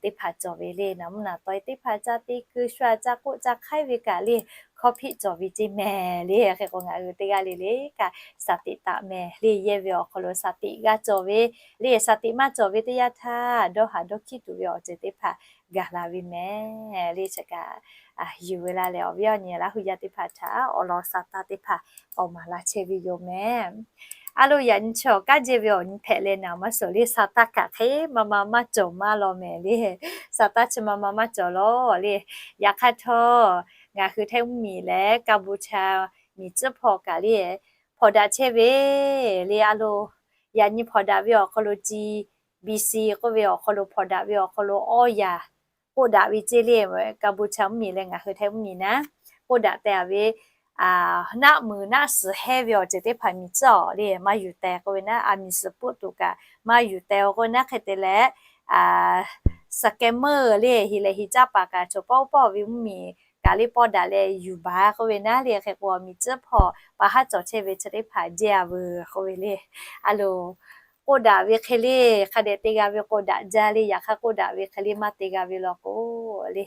teˇ hpaˍ cawˬ ve le, naˍ mvuhˇ naˍ tawˆ teˇ hpaˍ ca te keu shu aꞈ ca k'oˆ ca hk'aiˉ ve kaꞈ le, hkawˇ hpiˆ cawˬ ve ceˇ mehˍ le. Hk'e k'o, ngaˬ hui teˇ g'aˇ le le kaꞈ sa teꞈ taˍ mehˍ le, yehˇ ve awˬ hk'aw lo sa teꞈ g'a cawˬ ve le, sa teꞈ maˇ cawˬ ve teˇ yanˇ htaˇ dawˇ haˍ dawˇ hkiˉ tuˬ ve awˬ ceuˬ teˇ hpaˍ gaˬ la ve mehˍ le. Chi kaꞈ yuˬ ve laˇ leh, awˬ viˉ awˬ nyi Laˇ hu yaˇ teˇ hpaˍ htaꞈ awˬ lawn sa taˇ teˇ hpaˍ k'awꞈ maˍ la chehˇ ve yoˬ mehˍ. A loˍ, yaꞈ nyi chi awˬ kaˉ jehˇ ve awˬ nyi hpehꞈ leh naˍ maˇ suhˍ le, sa taˇ kaꞈ hk'e maˇ maˇ maˇ cawˬ maˇ law mehˍ le. Sa taˇ chi maˇ maˇ maˇ cawˬ law le. Yaꞈ hk'aˇ htawˇ, ngaˬ hui Htaiˇ mvuhˇmiˬ leh Kaˇ bu cha miˬ tcuhˉ hpawˇ kaꞈ le, hpawnˬ daꞈ chehˇ ve le. A loˍ, yaꞈ nyi hpawnˬ daꞈ ve awˬ hk'aw lo G B C k'oˆ ve awˬ hk'aw lo hpawnˬ daꞈ ve awˬ hk'aw lo awˇ yaꞈ k'oˆ daꞈ ve ceˇ le. Kaˇ bu cha mvuhˇmiˬ leh ngaˬ hui Htaiˇ mvuhˇmiˬ naˉ k'oˆ daꞈ teh ve naˆ muiˬ naˆ suhˍ hehnˇ ve awˬ ceuˬ teˇ hpaˍ miˬ tcuhˉ awˬ le maˇ yuˬ teh k'oˆ ve naˉ, a miˬ suhˍ puˆ tuˬ kaꞈ maˇ yuˬ teh k'oˆ ve naˉ. Hk'e te leh, scammer le, heˍ lehˬ heˍ caˇ paˍ kaꞈ cawˬ pawˆ pawˆ ve mvuhˇmiˬ kaꞈ le pawˇ daꞈ leh yuˬ baˬ k'oˆ ve naˉ le. Hk'e k'o, miˬ tcuhˉ hpawˇ pa haˉ cawˬ chehˇ ve chi teˇ hpaˍ jehˇ a veuˬ k'oˆ ve le. A loˍ, k'oˆ daꞈ ve hk'e le hk'a dehꞈ te g'a ve k'o daꞈ jaˇ le. Yaꞈ hk'aˇ k'oˆ daꞈ ve hk'e le maˇ te g'a ve law k'o le,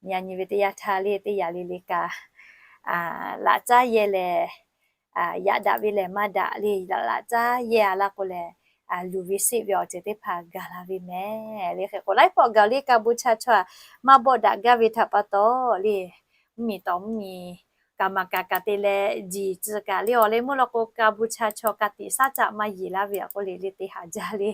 yaꞈ nyi ve teˇ yanˇ htaˇ le, teˇ yaꞈ le le kaꞈ laꞈ caˉ yehˇ lehˬ, yaꞈ daꞈ ve lehˬ maˇ daꞈ le, laꞈ caˉ yehˇ a laˇ k'o lehˬ, luˬ ve seˆ ve awˬ ceuˬ teˇ hpaˍ gaˬ la ve mehˍ le. Hk'e k'o, laiˉ pawˆ gaˬ le, Kaˇ bu cha chaw maˇ bawˆ daꞈ gaˇ ve htaꞈ pa taw le, mvuhˇmiˬ tawˍ mvuhˇmiˬ kaꞈ maˍ kaꞈ kaꞈ te leh, jiˬ tcuh kaꞈ le awˬ leh meuˇ law k'o, Kaˇ bu cha chaw ka tiꞈ shaˉ caˆ maˇ yeˬ laˇ ve a k'oˆ le le te haꞈ jaˇ le.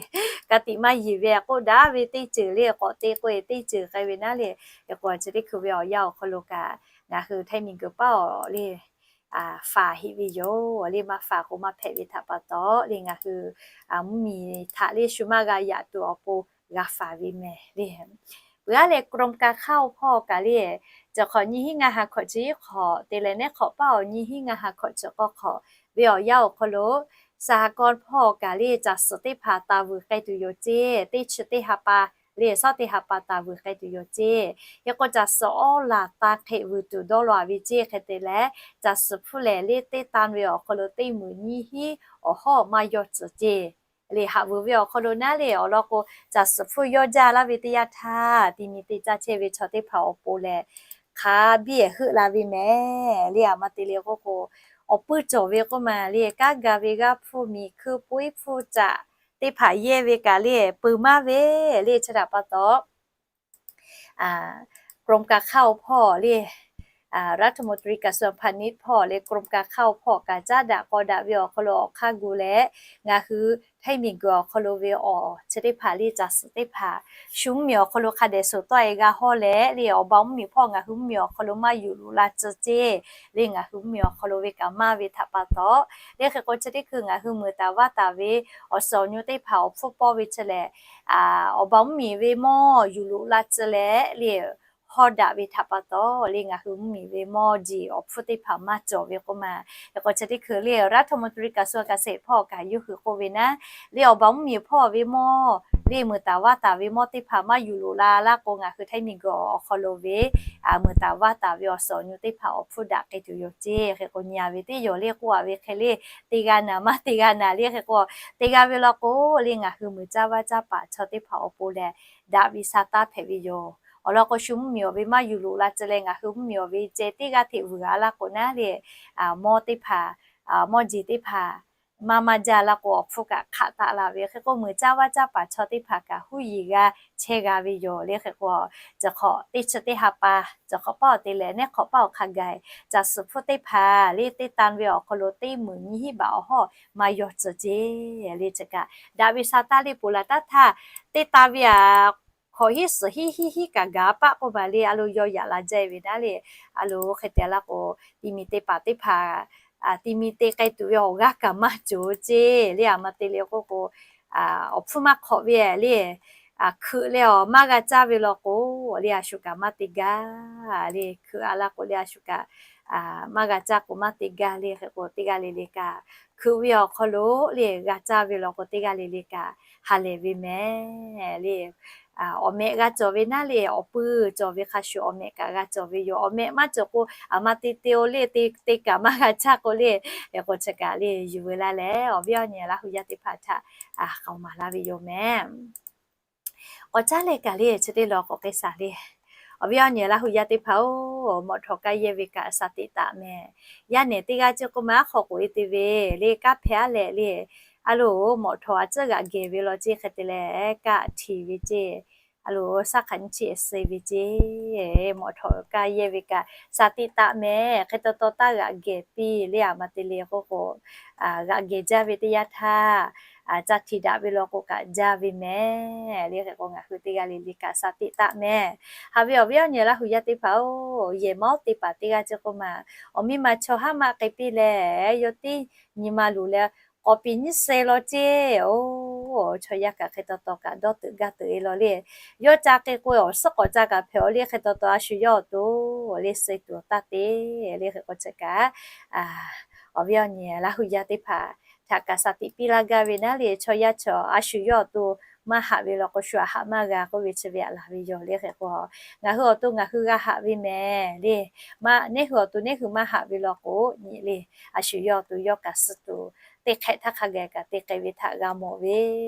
Ka tiꞈ maˇ yeˬ ve k'oˆ daꞈ ve teˇ ceuˬ le, k'awꞈ te k'oˆ e teˇ ceuˬ k'ai ve naˉ le. Hk'e k'o, chi teˇ hkui ve awˬ yanˇ awˬ hk'aw lo kaꞈ ngaˬ hui Htaiˇ miˬguiˬ paˉ awˬ le faˍ heˆ ve yoˬ le. Maˇ faˍ k'o maˇ hpehꞈ ve htaꞈ pa taw le, ngaˬ hui mvuhˇmiˬ htaꞈ le shu maˇ g'a yaꞈ tuˬ awˬ pon g'a faˍ ve mehˍ le. Peuˬ aˉ leh กรมการข้าว hpawˇ kaꞈ le, cawˬ hk'awꞈ nyiˇ hinˉ ngaˇ ha hkawꞈ chi hk'awꞈ te leh neˉ hk'awꞈ paˉ awˬ nyiˇ hinˉ ngaˇ ha hkawꞈ chi k'awˇ hk'awꞈ ve awˬ yanˇ awˬ hk'aw lo, สหกรณ์ hpawˇ kaꞈ le caˬ suhˍ teˇ hpaˍ taˍ vuiˬ k'ai tuˬ yoˬ ceˇ. Teˇ chi teˇ ha pa le, shawˉ teˇ ha pa taˍ vuiˬ k'ai tuˬ yoˬ ceˇ. Hk'e k'o, caˬ suhˍ awˉ laˬ taˍ hk'e vuiˬ tuˬ dawˇ law a ve ceˇ. Hk'e te leh, caˬ suhˍ hpfuhˇ lehˬ le teˇ tan ve awˬ hk'aw lo teˇ muiˬ nyiˇ hinˉ awˬ hawˉ maˇ yawˇ tcuhˍ ceˇ. Le haꞈ vuiˬ ve awˬ hk'aw lo naˉ le awˬ lawn k'o, caˬ suhˍ hpfuhˇ yawˇ jaˇ laˇ ve teˇ yanˇ htaˇ ti mi te caˇ chehˇ ve chaw teˇ hpaˍ awˬ pon lehˬ, hk'a biˇ heuˆ la ve mehˍ le. Aˬ ma te le k'oˆ k'o, awˬ puiˇ cawˬ ve k'oˆ ma le, kanˉ ga ve g'aˇ hpfuhˇ miˬ hkui puiˉ hpfuhˇ caꞈ teˇ hpaˍ yehˇ ve kaꞈ le peuˬ maˇ ve le. Chi htaꞈ pa taw, กรมการข้าว hpawˇ le รัฐมนตรีกระทรวงพาณิชย์ hpawˇ leh กรมการข้าว hpawˇ kaꞈ caˉ daꞈ k'aw daꞈ ve awˬ hk'aw lo awˬ hk'aˇ gu leh, ngaˬ hui htaiˇ miˬguiˬ awˬ hk'aw lo ve awˬ chi teˇ hpaˍ leh caˬ suhˍ teˇ hpaˍ shu mvuhˇmiˬ awˬ hk'aw lo hk'a dehꞈ suhˍ tawˆ e g'a hawˇ leh, leh awˬ ba mvuhˇmiˬ hpawˇ ngaˬ hui mvuhˇmiˬ awˬ hk'aw lo maˇ yuˬ loꞈ la tcuh ceˇ. Leh ngaˬ hui mvuhˇmiˬ awˬ hk'aw lo ve kaꞈ maˇ ve htaꞈ pa taw, leh hk'e k'o chi teˇ hkui ngaˬ hui meuˍ taˍ vaˇ taˍ ve awˬ suhˍ awˬ nyu teˇ hpaˍ awˬ hpfuhˇ pawˇ ve chi lehˬ, awˬ ba mvuhˇmiˬ ve mawˇ yuˬ loꞈ la tcuh leh, leh hawˇ daꞈ ve htaꞈ pa taw, leh ngaˬ hui mvuhˇmiˬ ve mawˇ jeˬ awˬ hpfuhˇ teˇ hpaˍ maˇ cawˬ ve k'oˆ ma. Hk'e k'o chi teˇ hkui leh รัฐมนตรีกระทรวงเกษตร hpawˇ kaꞈ yawˇ hui k'oˆ ve naˉ, leh awˬ ba mvuhˇmiˬ hpawˇ ve mawˇ, leh meuˍ taˍ vaˇ taˍ ve mawˇ teˇ hpaˍ maˇ yuˬ loꞈ la laˇ k'o, ngaˬ hui htaiˇ miˬguiˬ awˬ hk'aw lo ve meuˍ taˍ vaˇ taˍ ve awˬ suhˍ awˬ nyu teˇ hpaˍ awˬ hpfuhˇ daꞈ k'ai tuˬ yoˬ ceˇ. Hk'e k'o nyi a ve teˇ yawˬ leh k'oˆ a ve hk'e leh, teˇ g'aˇ naˍ maˇ teˇ g'aˇ naˍ leh hk'e k'o, teˇ g'aˇ ve law k'o, leh ngaˬ hui meuˍ caˇ vaˇ caˇ paˍ chaw teˇ hpaˍ awˬ pon lehˬ, daꞈ ve sha taˇ hpehꞈ ve yoˬ. Awˬ lawn k'o shu mvuhˇmiˬ awˬ ve maˇ yuˬ loꞈ la tcuh leh ngaˬ hui mvuhˇmiˬ awˬ ve ceh teˇ g'aˇ hteꞈ vuiˬ a laˇ k'o naˉ leh, mawˇ teˇ hpaˍ, mawˇ jeˬ teˇ hpaˍ maˇ maˇ jaˇ laˇ k'o, awˬ hpfuhˇ kaꞈ hk'aˆ taˆ la ve. Hk'e k'o meuˍ caˇ vaˇ caˇ paˍ chaw teˇ hpaˍ kaꞈ huˉ yiˍ g'a chehˇ g'a ve yoˬ. Leh hk'e k'o, chi hk'awꞈ teˇ chi teˇ ha pa, chi hk'awꞈ paˉ awˬ te leh neˉ hk'awꞈ paˉ awˬ hk'a gaˬ, caˬ suhˍ hpfuhˇ teˇ hpaˍ leh teˇ tan ve awˬ hk'aw lo teˇ meunˍ nyiˇ hinˉ baꞈ awˬ hawˉ maˇ yaw tcuh ceˇ. Leh chi kaꞈ daꞈ ve sha taˇ leh ponˬ laˬ taˉ htaˇ, teˇ tan ve aꞈ, hk'awꞈ hiˉ suhˍ hiˉ hiˉ hiˉ kaꞈ gaˬ paˆ k'oˆ ma leh, a lo yaw yaꞈ la jaˇ ve naˉ leh, a lo hk'e te laˇ k'o, ti mi te paˍ teˇ hpaˍ, ti mi te k'ai tuˬ ve awˬ g'aˇ kaꞈ maˇ cawˬ ceˇ. Leh aˬ ma te leh k'oˆ k'o, awˬ hpfuhˇ maˇ hk'awꞈ ve leh, hkeuꞈ leh awˬ maˇ g'a caˇ ve law k'o, leh a shu kaꞈ maˇ te gaˇ. Leh hkeuꞈ a laˇ k'o leh a shu kaꞈ maˇ g'a caˇ k'o maˇ te gaˇ. Leh hk'e k'o teˇ g'aˇ le le kaꞈ hkeuꞈ ve awˬ hk'aw lo leh g'a caˇ ve law k'o, teˇ g'aˇ le le kaꞈ ha lehˬ ve mehˍ. Leh awˬ mehꞈ g'a cawˬ ve naˉ leh, awˬ puiˇ cawˬ ve hk'a shuˍ awˬ mehꞈ kaꞈ g'a cawˬ ve yoˬ. Awˬ mehꞈ maˇ cawˬ k'o, aˬ ma te te o leh te te kaꞈ maˇ g'a caˇ k'o leh, hk'e k'o chi kaꞈ leh yuˬ veu laˇ leh, awˬ viˉ awˬ nyi laˇ hu yaˇ teˇ hpaˍ htaꞈ k'aoˍ maˍ laˇ ve yoˬ mehˍ. K'awꞈ caˉ leh kaꞈ leh chi teˇ lawn k'awꞈ k'ai shaˍ leh, awˬ viˉ awˬ nyi laˇ hu yaˇ teˇ hpaˍ-oˬ, mawꞈ htawꞈ kaˇ yehˇ ve kaꞈ shaˍ tiꞈ taˍ mehˍ. Yaˇ nehˬ teˇ g'aˇ ceˇ k'oˆ ma aˉ hk'aw k'oꞈ e te ve leh, kaˇ hpehˇ aˉ leh leh, a lo mawꞈ htawꞈ a tcuhˉ g'aꞈ gehˬ ve law ceˇ hk'e te leh kaˇ htiˍ ve ceˇ. A lo shaˉ hk'aˬ nyiˇ chi e suh ve ceˇ. Mawꞈ htawꞈ kaˇ yehˇ ve kaꞈ shaˍ tiꞈ taˍ mehˍ. Hk'e taw taw taˇ g'aꞈ gehˬ piˇ leh aˬ ma te le k'oˆ k'o, g'aꞈ gehˬ jaˇ ve teˇ yanˇ htaˇ, ca htiˍ daꞈ ve law k'o kaꞈ jaˇ ve mehˍ. Leh hk'e k'o ngaˬ hui teˇ g'aˇ le le kaꞈ shaˍ tiꞈ taˍ mehˍ. Haꞈ ve awˬ viˉ awˬ nyi laˇ hu yaˇ teˇ hpaˍ-oˬ, yehˬ ma oˉ teˇ paˍ teˇ g'aˇ ceˇ k'oˆ ma, awˬ miˇ ma chaw haˉ maˆ k'ai piˇ leh, yawˇ teˇ nyi ma luˬ leh k'awꞈ piˍ nyiˇ suh law ceˇ. Oˬ, chaw yaˇ kaꞈ hk'e taw taw kaꞈ dawˇ teuꞈ gaˇ teuꞈ e law leh, yawˇ ca k'e k'o awˬ suhˉ k'awꞈ ca kaꞈ hpehꞈ-oˬ leh hk'e taw taw a shu yawˇ awˬ to leh suh tuˬ awˬ taˇ te. Leh hk'e k'o chi kaꞈ, awˬ viˉ awˬ nyi laˇ hu yaˇ teˇ hpaˍ htaꞈ kaꞈ shaˍ tiꞈ piˇ laˇ gaˇ ve naˉ leh, chaw yaˇ chaw a shu yawˇ awˬ to maˇ haꞈ ve law k'o shu aꞈ haꞈ maˇ g'a k'oˆ ve chi ve aꞈ laˬ ve yoˬ. Leh hk'e k'o ngaˬ hui awˬ to ngaˬ hui g'a haꞈ ve mehˍ leh, neˇ hui awˬ to neˇ hui maˇ haꞈ ve law k'o nyi leh, a shu yawˇ awˬ to yawˇ kaꞈ suh tuˬ teˇ hk'ehꞈ htaˇ hk'a gaˬ kaꞈ te k'ai ve htaꞈ g'a mawˬ ve.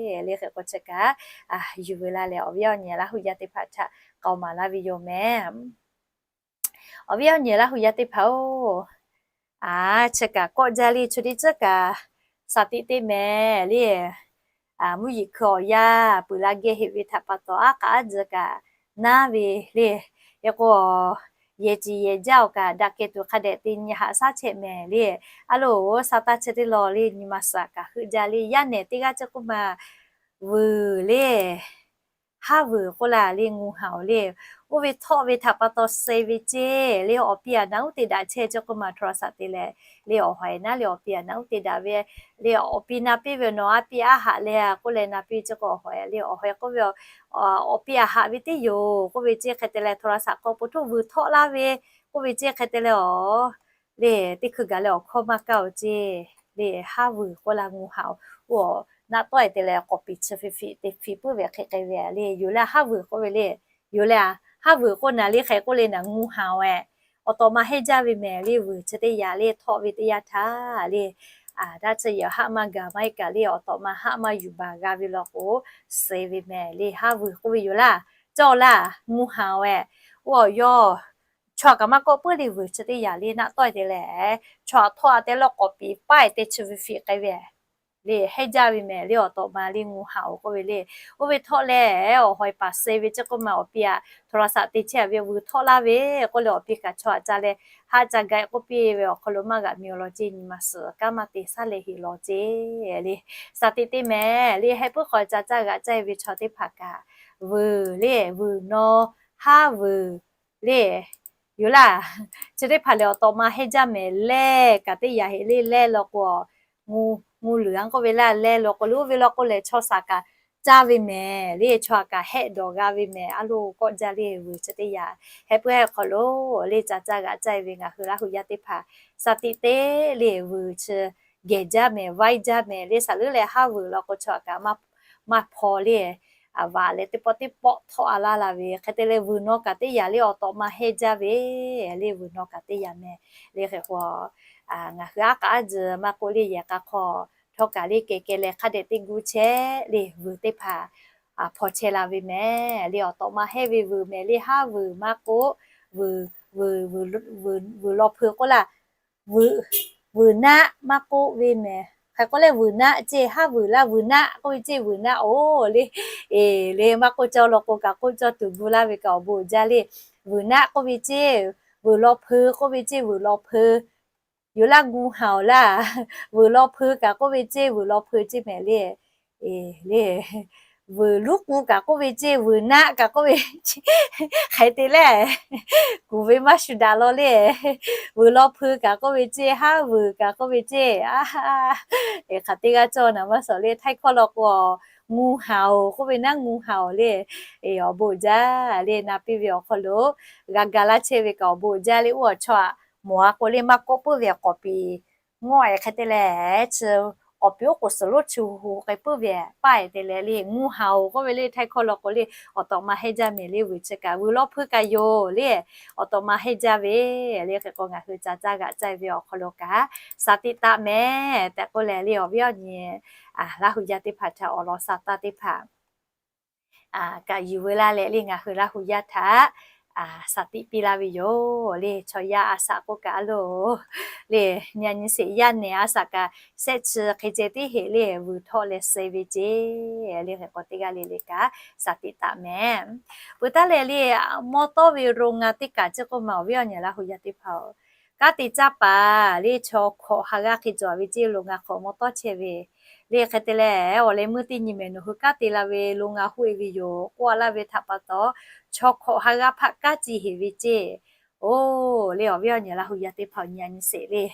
Leh hk'e k'o chi kaꞈ yuˬ veu laˇ leh awˬ viˉ awˬ nyi laˇ hu yaˇ teˇ hpaˍ htaꞈ k'aoˍ maˍ laˇ ve yoˬ mehˍ. Awˬ viˉ awˬ nyi laˇ hu yaˇ teˇ hpaˍ-oˬ, a, chi kaꞈ kawˆ jaˇ leh chi teˇ tcuhˉ kaꞈ shaˍ tiꞈ te mehˍ leh, mvuhˇ yeˬ hkui awˬ yanˇ peuˬ la geh heꞈ ve htaꞈ pa taw aˉ k'aˉ aˉ tcuhˉ kaꞈ naˉ ve leh, hk'e k'o yehˬ ciˍ yehˬ jaˇ awˬ kaꞈ daꞈ kehˬ tuˬ hk'a dehꞈ te nyi haꞈ shaˉ chehˇ mehˍ leh, a lo, sa taˇ chi teˇ law leh nyi ma suhˍ kaꞈ heuˆ jaˇ leh, yaˇ nehˬ teˇ g'aˇ ceˇ k'oˆ ma, vuiˬ leh haˉ vuiˬ k'oˆ la leh ngu haˍ-oˬ leh, oˇ ve htawˆ ve htaꞈ pa taw suh ve ceˇ leh awˬ pi aꞈ naˉ uˉ te daꞈ chehˇ ceˇ k'oˆ ma, โทรศัพท์ te leh, leh awˬ hawehˍ naˉ leh awˬ pi aꞈ naˉ uˉ te daꞈ ve leh, awˬ pi na piˇ ve nawˬ a piˇ aˉ haꞈ leh k'oˆ leh na piˇ ceˇ k'o awˬ hawehˍ leh awˬ hawehˍ k'oˆ ve, awˬ pi aꞈ haꞈ ve teˇ yoˬ k'oˆ ve ceˇ hk'e te leh โทรศัพท์ k'awꞈ po htoˆ vuiˬ htawˆ laˇ ve k'oˆ ve ceˇ hk'e te leh, awˬ leh teˇ hkui gaˬ leh awˬ hkawˇ maˇ kaˇ-oˬ ceˇ leh haˉ vuiˬ k'oˆ la ngu haˍ-oˬ. Oˇ, naˆ tawˆ e te leh k'awꞈ piˍ chi fiˍ fiˍ te fiˍ puiˉ ve hk'e k'ai ve leh, yoˬ leh haˉ vuiˬ k'oˆ ve leh, yoˬ leh a, haˉ vuiˬ k'oˆ naˍ leh hk'e k'oˆ leh naˍ ngu haˍ-oˬ e, awˬ tawꞈ ma heˆ jaˇ ve mehˍ leh vuiˬ chi teˇ yaꞈ leh htawˆ ve teˇ yanˇ htaˇ leh, daꞈ chi yaꞈ haˆ maˇ gaˬ maˇ heˆ kaꞈ leh awˬ tawꞈ ma haˆ maˇ yuˬ baˬ g'a ve law k'o, suh ve mehˍ leh haˉ vuiˬ k'oˆ ve yoˬ laˇ, cawˇ laˇ, ngu haˍ-oˬ e. Oˇ, awˬ yawˇ chaw kaꞈ maˇ kawˆ puiˉ leh vuiˬ chi teˇ yaꞈ leh naˆ tawˆ e te leh, chaw aꞈ htawˆ a te leh k'awꞈ piˍ paˇ e te chi fiˍ fiˍ k'ai ve le, hehnˇ jaˇ ve mehˍ le. Awˬ tawꞈ ma le งูเห่า k'oˆ ve le. Oˇ ve htawˆ leh awˬ haw e paˍ suh ve chi k'oˆ ma awˬ pi aꞈ โทรศัพท์ te chehˇ ve vuiˬ htawˆ laˇ ve k'oˆ leh awˬ pi kaꞈ chaw aꞈ ca leh haˆ ca ga k'oˆ piˇ ve awˬ hk'aw lo maˇ g'aꞈ mi awˬ lawn ceˇ nyi ma suhˍ kanˉ maˇ te shaˉ leh heˍ law ceˇ le. Shaˍ tiꞈ te mehˍ le. Heh puiˉ hk'aw ca caˇ g'aꞈ caˇ e ve chaw teˇ hpaˍ kaꞈ vuiˬ le, vuiˬ naw, haˉ vuiˬ le, yoˬ laˇ. Chi teˇ hpaˍ lehˬ awˬ tawꞈ ma hehnˇ jaˇ mehˍ le. Kaꞈ teˇ yaꞈ heˆ le leh law k'o, งูเหลือง k'oˆ ve laˇ leh law k'o le, oˇ ve law k'o lehˬ chaw shaˍ kaꞈ caˇ ve mehˍ le. Chaw aꞈ kaꞈ hehˆ dawˬ g'a ve mehˍ. A lo kawˆ jaˇ le vuiˬ chi teˇ yaꞈ. Heh puiˉ hk'aw lo le ca caˇ g'aꞈ caˇ e ve ngaˬ hui Laˇ huˍ yaˇ teˇ hpaˍ shaˍ tiꞈ te le vuiˬ chi gehˬ jaˇ mehˍ, vaiˇ jaˇ mehˍ le. Shaˍ leuˉ leh haˉ vuiˬ law k'o chaw aꞈ kaꞈ maˇ hpaw le. Aˍ vaꞈ leh teˇ pawˆ teˇ pawˆ htawˆ a laˇ la ve hk'e te leh vuiˬ naw kaꞈ teˇ yaꞈ le awˬ tawꞈ ma hehnˇ jaˇ ve le. Vuiˬ naw kaꞈ teˇ yaꞈ mehˍ le. Hk'e k'o ngaˬ hui aˉ k'aˉ a zuhˬ maˇ k'oˆ le yehˬ k'a hk'aw htawˇ kaꞈ le keh keh leh hk'a dehꞈ teˇ gu chehˇ le vuiˬ teˇ hpaˍ hpaw chehˇ la ve mehˍ le. Awˬ tawꞈ ma hehnˇ ve vuiˬ mehˍ le. Haˉ vuiˬ maˇ k'oˆ, vuiˬ, vuiˬ law hpeu k'oˆ laˇ. Vuiˬ naˆ maˇ k'oˆ ve mehˍ. Hk'e k'oˆ leh vuiˬ naˆ ceˇ, haˉ vuiˬ laˇ vuiˬ naˆ k'oˆ ve ceˇ vuiˬ naˆ oˬ le. Eˬ le maˇ k'oˆ cawˇ law k'o kaꞈ k'oˆ cawˇ tuˬ gu laˇ ve kaꞈ awˬ bon jaˇ le. Vuiˬ naˆ k'oˆ ve ceˇ, vuiˬ law hpeu k'oˆ ve ceˇ vuiˬ law hpeu yoˬ laˇ งูเห่า laˇ. Vuiˬ law hpeu kaꞈ k'oˆ ve ceˇ vuiˬ law hpeu ceˇ mehˍ le. Eˬ le, vuiˬ luˉ k'u kaꞈ k'oˆ ve ceˇ vuiˬ naˆ kaꞈ k'oˆ ve ceˇ hk'e te leh kuˬ ve maˇ shu daꞈ law le. Vuiˬ law hpeu kaꞈ k'oˆ ve ceˇ, haˉ vuiˬ kaꞈ k'oˆ ve ceˇ. Hk'aˬ teˇ g'aˇ cawˇ naˍ maˇ shawˍ le. Htaiˇ hkawˇ law k'o งูเห่า k'oˆ ve naˉ งูเห่า le. Awˬ bon jaˇ le. Na piˇ ve awˬ hk'aw lo g'a ga laˇ chehˇ ve kaꞈ awˬ bon jaˇ le. Oˇ awˬ chaw aꞈ mawˬ a k'o le maˇ kawˆ puiˉ ve k'awꞈ piˍ ngawˇ e hk'e te leh chi k'awꞈ piˍ oˉ k'oˍ suhˍ lonˉ chi hu k'ai puiˉ ve paˇ e te leh le งูเห่า k'oˆ ve le. Htaiˇ hkawˇ law k'o le awˬ tawꞈ ma hehnˇ jaˇ mehˍ le. Vuiˬ chi kaꞈ vuiˬ law hpeu kaꞈ yoˬ le. Awˬ tawꞈ ma hehnˇ jaˇ ve le. Hk'e k'o ngaˬ hui ca caˇ g'aꞈ caˇ e ve awˬ hk'aw lo kaꞈ shaˍ tiꞈ taˍ mehˍ tehꞈ k'oˆ leh le awˬ viˉ awˬ nyi Laˇ huˍ yaˇ teˇ hpaˍ htaꞈ awˬ lawn sha taˇ teˇ hpaˍ kaꞈ yuˬ veu laˇ leh le ngaˬ hui Laˇ huˍ yaˇ htaꞈ shaˍ tiꞈ piˇ laˇ ve yoˬ le. Chaw yaˇ a shaꞈ k'oˆ kaꞈ a loˬ le, nyi a nyi sheˍ yaˇ nehˬ a shaꞈ kaꞈ shehˆ chi hk'e ceh tiˉ heꞈ le vuiˬ htawˆ leh suh ve ceˇ le. Hk'e k'o teˇ g'aˇ le le kaꞈ shaˍ tiꞈ taˍ mehˍ. Peuˬ taˉ leh le mawˇ tawˇ ve โรงงาน teˇ kaꞈ chi k'oˆ ma awˬ viˉ awˬ nyi Laˇ huˍ yaˇ teˇ hpaˍ-oˬ, kanˉ te caˇ paˍ le chaw hkawꞈ ha g'aˇ hk'e cawˬ ve ceˇ โรงงาน hk'awꞈ mawˇ tawˇ chehˇ ve le. Hk'e te leh awˬ leh meuˇ teˇ nyi mehˍ nawˬ hui kanˉ te la ve โรงงาน hoˆ e ve yoˬ k'oˆ a laˇ ve htaꞈ pa taw, chaw hkawꞈ ha g'aˇ hpaˆ kanˉ ci heˍ ve ceˇ. Oˬ le awˬ viˉ awˬ nyi Laˇ huˍ yaˇ teˇ hpaˍ awˬ nyi a nyi sheˍ le,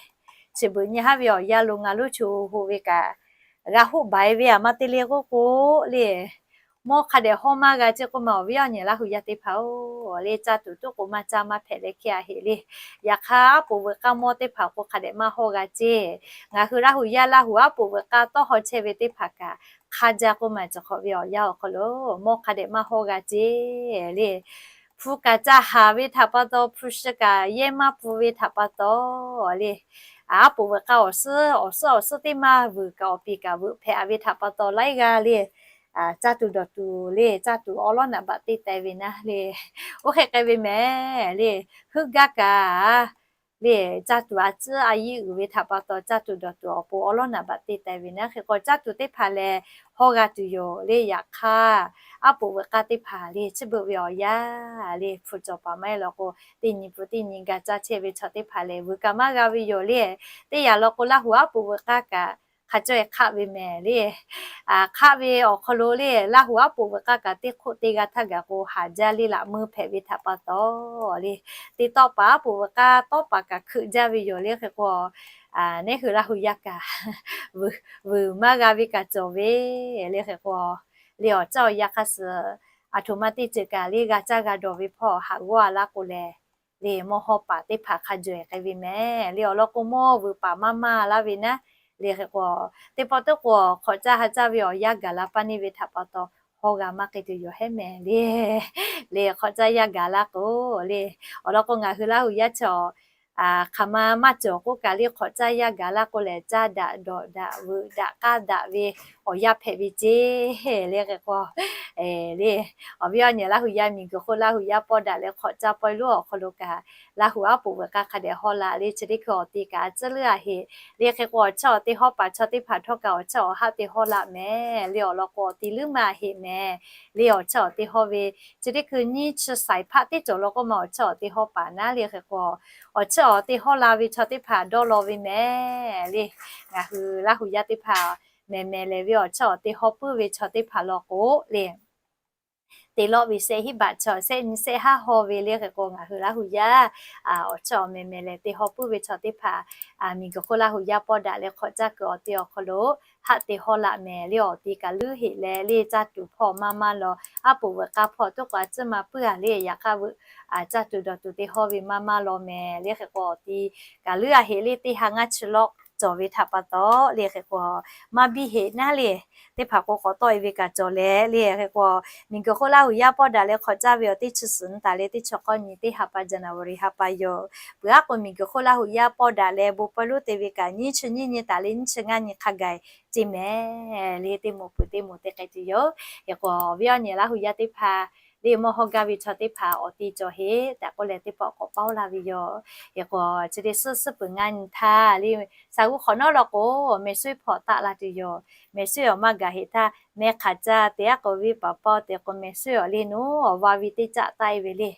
chi beuꞈ nyi haˉ ve awˬ yanˇ โรงงาน lonˉ chi hoˆ ve kaꞈ g'a hoˆ baˬ e ve aˬ ma te le k'oˆ k'o le, mawˇ hk'a dehꞈ hawˇ maˇ g'a ceˇ k'oˆ ma awˬ viˉ awˬ nyi Laˇ huˍ yaˇ teˇ hpaˍ-oˬ le. Caˇ tuˬ tuˉ k'o maˇ caˇ maˇ hpehꞈ leh hk'e a heꞈ le. Yaꞈ hk'aˇ aˉ poꞈ veuꞈ k'aˇ mawˇ teˇ hpaˍ k'o hk'a dehꞈ maˇ hawˇ g'a ceˇ. Ngaˬ hui Laˇ huˍ yaˇ Laˇ huˍ aˉ poꞈ veuꞈ k'aˇ tawˇ haw chehˇ ve teˇ hpaˍ kaꞈ hk'a jaˇ k'oˆ ma chi hk'awꞈ ve awˬ yanˇ awˬ hk'aw lo mawˇ hk'a dehꞈ maˇ hawˇ g'a ceˇ le. Hpu kaꞈ ca haˍ ve htaꞈ pa taw, hpu shi kaꞈ yehˇ maˇ pfuh ve htaꞈ pa taw le, aˉ poꞈ veuꞈ k'aˇ awˬ suhˉ awˬ suhˉ awˬ suhˉ teˇ maˇ vuiˬ kaꞈ awˬ piˍ kaꞈ veuꞈ hpehꞈ a ve htaꞈ pa taw laiˉ g'aˇ le, caˇ tuˬ dawˬ tuˬ le, caˇ tuˬ awˉ lawˉ naꞈ baꞈ te taiˍ ve naˉ le. Oˇ hk'e k'ai ve mehˍ le, heuˆ gaˇ kaꞈ le, caˇ tuˬ a ciˉ a yiˇ uiˍ ve htaꞈ pa taw caˇ tuˬ dawˬ tuˬ awˬ pon awˉ lawˉ naꞈ baꞈ te taiˍ ve naˉ. Hk'e k'o caˇ tuˬ teˇ hpaˍ lehˬ hawˇ g'a tuˬ yoˬ le. Yaꞈ hk'aˇ aˉ poꞈ veuꞈ k'aˇ teˇ hpaˍ le chi beuꞈ ve awˬ yanˇ le hpu cawˬ paˍ maˇ heˆ law k'o, teˇ nyi pun teˇ nyi ga caˇ chehˇ ve chaw teˇ hpaˍ lehˬ vuiˬ kaꞈ maˇ g'a ve yoˬ le. Teˇ yanˇ law k'o Laˇ huˍ aˉ poꞈ veuꞈ k'aˇ kaꞈ hk'a cawˇ e hk'aˆ ve mehˍ le. Hk'aˆ ve awˬ hk'aw lo le Laˇ huˍ aˉ poꞈ veuꞈ k'aˇ kaꞈ teˇ hk'oˆ teˇ g'aˇ htaˇ gaˬ k'o haˍ jaˇ le laꞈ meuˇ hpehꞈ ve htaꞈ pa taw le, teˇ tawˆ paˍ aˉ poꞈ veuꞈ k'aˇ tawˆ paˍ kaꞈ hkeuꞈ jaˇ ve yoˬ le. Hk'e k'o neˉ hui Laˇ huˍ yaˇ kaꞈ vuiˬ maˇ g'a ve kaꞈ cawˬ ve le. Hk'e k'o le awˬ caˇ awˬ yanˇ hk'a suh aˬ htoꞈ ma teˇ ceuˬ kaꞈ le g'a caˇ g'a dawˬ ve hpawˇ haꞈ g'awˇ a laˇ k'o lehˬ le mawˇ hawˇ paˍ teˇ hpaˍ hk'a jawˬ e k'ai ve mehˍ le. Awˬ lawn k'o mawˇ vuiˬ paˍ maˇ maˇ laˇ ve naˉ le. Hk'e k'o teˇ pawˆ teˇ k'o hk'awꞈ caˇ ha caˇ ve awˬ yanˇ gaˬ la paˇ neˇ ve htaꞈ pa taw hawˇ g'a maˇ k'ai tuˬ yoˬ hehˉ mehˍ le. Le hk'awꞈ caˇ yanˇ gaˬ laˇ k'o le, awˬ lawn k'o ngaˬ hui Laˇ huˍ yaˇ chi awˬ hk'aˬ ma maˇ cawˬ k'oˆ kaꞈ le hk'awꞈ caˇ yanˇ gaˬ laˇ k'o lehˬ caˇ daꞈ dawˬ daꞈ veuꞈ daꞈ k'aˇ daꞈ ve awˬ yanˇ hpehꞈ ve ceˇ le. Hk'e k'o le. Awˬ viˉ awˬ nyi Laˇ huˍ yaˇ miˬguiˬ hk'oˆ Laˇ huˍ yaˇ pawˇ daꞈ leh hk'awꞈ caˇ pawehˇ lonˉ awˬ hk'aw lo kaꞈ, Laˇ huˍ aˉ poꞈ veuꞈ k'aˇ hk'a dehꞈ haw la le. Chi teˇ hkui awˬ ti kaꞈ a tcuhˉ leuˉ a heꞈ le. Hk'e k'o awˬ chawˇ awˬ te hawˇ paˍ chaw teˇ hpaˍ htawˇ kaꞈ awˬ chawˇ awˬ haˆ te hawˇ laꞈ mehˍ le. Awˬ lawn k'o awˬ ti leuˉ maˇ heˆ mehˍ le. Awˬ chawˇ awˬ te hawˇ ve chi teˇ hkui nyiˇ chi shaiˍ hpaˆ teˇ cawˬ law k'oˆ ma awˬ chawˇ awˬ te hawˇ paˍ naˉ le. Hk'e k'o awˬ chawˇ awˬ te hawˇ la ve chaw teˇ hpaˍ dawˇ law ve mehˍ le. Ngaˬ hui Laˇ huˍ yaˇ teˇ hpaˍ mehˬ mehˬ lehˬ ve awˬ chawˇ awˬ te hawˇ puiˉ ve chaw teˇ hpaˍ law k'o le, te lawˆ ve shehˆ hinˉ baꞈ chaw shehˆ nyi shehˆ haˉ haw ve le. Hk'e k'o ngaˬ hui Laˇ huˍ yaˇ awˬ chawˇ awˬ mehˬ mehˬ lehˬ te hawˇ puiˉ ve chaw teˇ hpaˍ miˬguiˬ hk'oˆ Laˇ huˍ yaˇ pawˇ daꞈ leh hk'awꞈ caˇ kuiˬ awˬ ti awˬ hk'aw lo haˆ te hawˇ laꞈ mehˍ le. Awˬ ti kaꞈ leuˉ heꞈ leh le, caˇ tuˬ hpawˇ maˇ maˇ law, aˉ poꞈ veuꞈ k'aˇ hpawˇ toˉ k'o a tcuhˉ maˇ puiˉ a le. Yaꞈ hk'aˇ veuꞈ caˇ tuˬ dawˬ tuˬ te hawˇ ve maˇ maˇ law mehˍ le. Hk'e k'o awˬ ti kaꞈ leuˉ a heꞈ le. Teˇ ha ngaˇ chi lawˆ cawˬ ve htaꞈ pa taw le. Hk'e k'o maˇ biˇ heꞈ naˉ le. Teˇ hpaˍ k'o k'awꞈ tawˆ e ve kaꞈ cawˬ leh le. Hk'e k'o miˬguiˬ hk'oˆ Laˇ huˍ yaˇ pawˇ daꞈ leh hk'awꞈ caˇ ve awˬ teˇ chi suhˍ nyi taˍ leh teˇ chi k'awˇ nyi teˇ ha pa January ha pa yoˬ. Peuˬ aˉ k'o miˬguiˬ hk'oˆ Laˇ huˍ yaˇ pawˇ daꞈ leh bon pawehˇ lonˉ te ve kaꞈ nyiˇ chi nyiˇ nyi taˍ leh nyiˇ chi ngaˇ nyi hk'a gaˬ ceˇ mehˍ le. Teˇ moˍ peuˬ teˇ moˍ te k'ai tuˬ yoˬ. Hk'e k'o awˬ viˉ awˬ nyi Laˇ huˍ yaˇ teˇ hpaˍ le mawˇ hawˇ gaˇ ve chaw teˇ hpaˍ awˬ ti cawˬ heꞈ tehꞈ k'oˆ leh teˇ pawˆ k'awꞈ paoˇ laˇ ve yoˬ. Hk'e k'o chi teˇ suhˉ suhˉ peuˬ ngaˇ nyi htaˇ le, shaˍ g'uˇ hk'awꞈ nawˉ law k'o mehˍ suˉ hpawˇ taˆ la tuˬ yoˬ. Mehˍ suˉ awˬ maˇ gaˬ heꞈ htaˇ mehˍ hk'aˬ caˇ te aˉ k'o viˉ paˍ paoˇ te k'o mehˍ suˉ awˬ le naˉ awˬ va ve teˇ caˆ taˆ e ve le.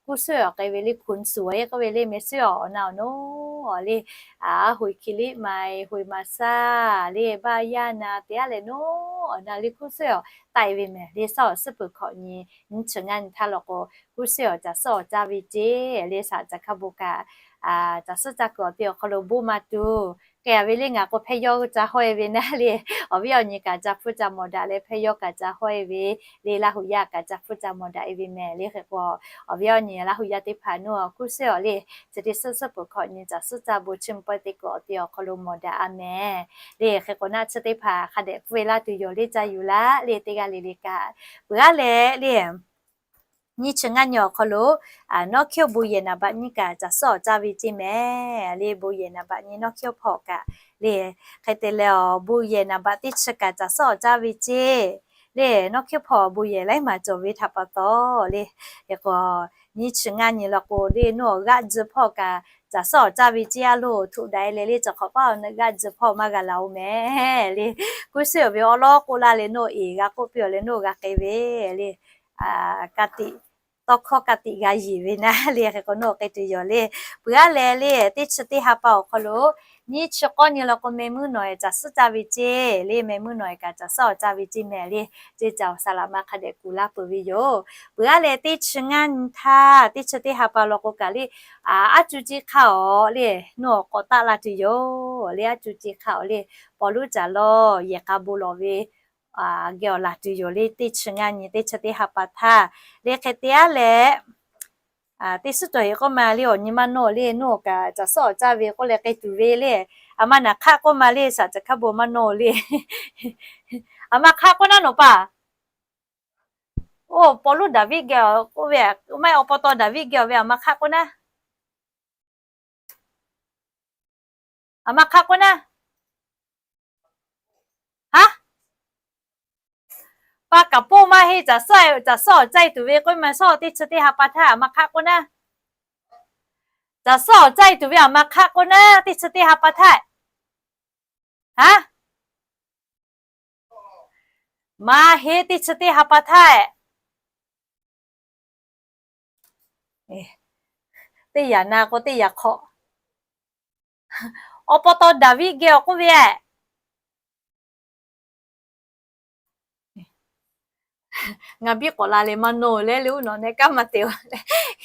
Kuˇ suhˉ awˬ k'ai ve le, คุณสุย k'oˆ ve le. Mehˍ suˉ awˬ awˬ na awˬ naˉ awˬ le, a hoiˍ hki liˇ ma e hoiˍ ma saˇ le, baˆ yaˇ na te aˉ leh naˉ awˬ na le kuˇ suhˉ awˬ taˆ e ve mehˍ le. Shaˉ awˬ suhˉ peuˬ hkawꞈ nyi nyiˇ chi ngaˇ nyi htaˇ law k'o kuˇ suhˉ awˬ caˬ suhˉ awˬ caˇ ve ceˇ le. Shaˍ caˬ hkaˇ bon kaꞈ caˬ suhˉ caˇ kuiˬ awˬ ti awˬ hk'aw lo bon maˇ tuˬ k'ai a ve le. Ngaˬ k'o hpehˇ yawˇ ca hawˇ e ve naˉ le. Awˬ viˉ awˬ nyi kaꞈ ca hpfuhˇ ca mawˬ daꞈ leh hpehˇ yawˇ kaꞈ ca hawˇ e ve le. Laˇ huˍ yaˇ kaꞈ ca hpfuhˇ ca mawˬ daꞈ e ve mehˍ le. Hk'e k'o awˬ viˉ awˬ nyi Laˇ huˍ yaˇ teˇ hpaˍ naˉ awˬ kuˇ suhˉ awˬ le, chi teˇ suhˉ suhˉ peuˬ hkawꞈ nyi caˬ suhˉ caˇ bon chi mvuhˇ pawehˇ te kuiˬ awˬ ti awˬ hk'aw lo mawˬ daꞈ a mehˍ le. Hk'e k'o naˆ chi teˇ hpaˍ hk'a dehꞈ pfuhˇ e laˇ tuˬ yoˬ le. Caˇ yuˬ laˇ le. Teˇ g'aˇ le le kaꞈ peuˬ aˉ leh le nyiˇ chi ngaˇ nyi awˬ hk'aw lo nawˉ hkiˇ awˬ bon yehˬ naˍ baꞈ nyiˇ kaꞈ caˬ suhˉ awˬ caˇ ve ceˇ mehˍ le. Bon yehˬ naˍ baꞈ nyi nawˉ hkiˇ awˬ hpawˇ kaꞈ le. Hk'e te leh awˬ bon yehˬ naˍ baꞈ teˇ chi kaꞈ caˬ suhˉ awˬ caˇ ve ceˇ le. Nawˉ hkiˇ hpawˇ awˬ bon yehˬ laiˉ maˬ cawˬ ve htaꞈ pa taw le. Hk'e k'o nyiˇ chi ngaˇ nyi law k'o le naˉ awˬ g'aˆ tzuhˇ hpawˇ kaꞈ caˬ suhˉ awˬ caˇ ve ceˇ a loˬ. Htoꞈ daꞈ e leh le cawˬ hk'awꞈ paˉ awˬ naˉ g'aˆ tzuhˇ hpawˇ maˇ g'a la oˬ mehˍ le. Kuˇ suhˉ awˬ ve awˉ lawˉ k'oˆ laˇ leh naˉ eˍ g'a k'oˆ piˇ awˬ leh naˉ g'a k'ai ve le. Ka tiꞈ tawˇ hkawˇ ka tiꞈ g'a yeˬ ve naˉ le. Hk'e k'o naˉ k'ai tuˬ yoˬ le. Peuˬ aˉ leh le teˇ chi teˇ ha pa awˬ hk'aw lo nyiˇ chi k'awˇ nyi law k'o meh muiˉ nawˬ eˍ caˬ suhˉ caˇ ve ceˇ le. Meh muiˉ nawˬ eˍ kaꞈ caˬ suhˉ awˬ caˇ ve ceˇ mehˍ le. Ceˇ caˬ awˬ saˍ laꞈ ma hk'a dehꞈ kuˬ laˇ peuˬ ve yoˬ. Peuˬ aˉ leh teˇ chi ngaˇ nyi htaˇ teˇ chi teˇ ha pa law k'o kaꞈ le, aˉ cuˇ ceˇ hk'aˇ awˬ le naˉ awˬ k'awꞈ taˆ la tuˬ yoˬ le. Aˉ cuˇ ceˇ hk'aˇ awˬ le paw luˉ caˬ lawˬ yehˬ k'a bon lawˬ ve geh awˬ laˬ tuˬ yoˬ le. Teˇ chi ngaˇ nyi teˇ chi teˇ ha pa htaˇ le. Hk'e te aˉ leh teˇ suhˉ cawˬ heˍ k'oˆ ma le awˬ nyi maˇ nawˇ le naˉ kaꞈ caˬ suhˉ awˬ caˇ ve k'oˆ leh k'ai tuˬ ve le. Aˬ ma naˍ hk'aˆ k'oˆ ma le shaˍ caˬ hkaˇ bon maˇ nawˇ le. Aˬ ma hk'aˆ k'oˆ naˉ nawˬ paˍ. Oˇ paw luˉ Daˍviˆ geh k'oˆ ve, maˇ heˆ awˬ pa taw Daˍviˆ geh awˬ ve aˬ ma hk'aˆ k'oˆ naˉ. Aˬ ma hk'aˆ k'oˆ naˉ. Haˉ, pa kaˍ poˇ maˇ heˆ caˬ suhˉ awˬ caˇ e tuˬ ve k'oˆ ma shaw teˇ chi teˇ ha pa htaˇ aˬ ma hk'aˆ k'oˆ naˉ. Caˬ suhˉ awˬ caˇ e tuˬ ve aˬ ma hk'aˆ k'oˆ naˉ teˇ chi teˇ ha pa htaˇ. Haˉ, maˇ heˆ teˇ chi teˇ ha pa htaˇ. Teˇ yaꞈ na k'o teˇ yaꞈ hk'awꞈ. Awˬ pa taw Daˍviˆ geh awˬ k'oˆ ve, ngaˬ biˇ k'awꞈ la leh maˇ nawˇ leh le uˉ nawˬ neh kanˉ maˇ te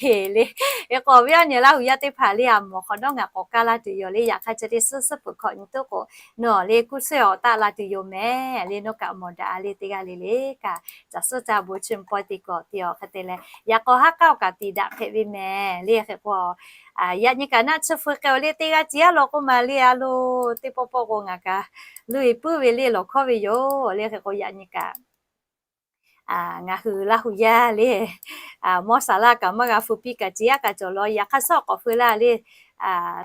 heˍ le. Hk'e k'o awˬ viˉ awˬ nyi Laˇ huˍ yaˇ teˇ hpaˍ le aˬ mawˬ hk'awꞈ nawˉ ngaˬ k'awꞈ kaˇ laˇ tuˬ yoˬ le. Yaꞈ hk'aˇ chi teˇ suhˉ suhˉ peuˬ hkawꞈ nyi toˉ k'o nawˬ le kuˇ suhˉ awˬ taˆ la tuˬ yoˬ mehˍ le. Nawˬ kaꞈ mawˬ daꞈ le teˇ g'aˇ le le kaꞈ caˬ suhˉ caˇ bon chi mvuhˇ pawehˇ te kuˬ awˬ ti awˬ hk'e te leh yaꞈ k'aw haˉ k'aˉ oˇ kaꞈ tiꞈ daꞈ hpehꞈ ve mehˍ le. Hk'e k'o yaꞈ nyi kaꞈ naˆ tsuhˇ feu k'ai awˬ le teˇ g'aˇ ciˉ aˉ law k'oˆ ma le a loˬ. Teˇ pawˆ pawˆ k'o ngaˬ kaꞈ luˬ e puiˉ ve le lawˬ hkawˇ ve yoˬ le. Hk'e k'o yaꞈ nyi kaꞈ ngaˬ hui Laˇ huˍ yaˇ le mawˇ saˍ laˇ kaꞈ maˇ g'a feu piˇ kaꞈ ciˉ aˉ kaꞈ cawˬ law. Yaꞈ hk'aˇ suhˉ awˬ k'awꞈ feu laˇ le.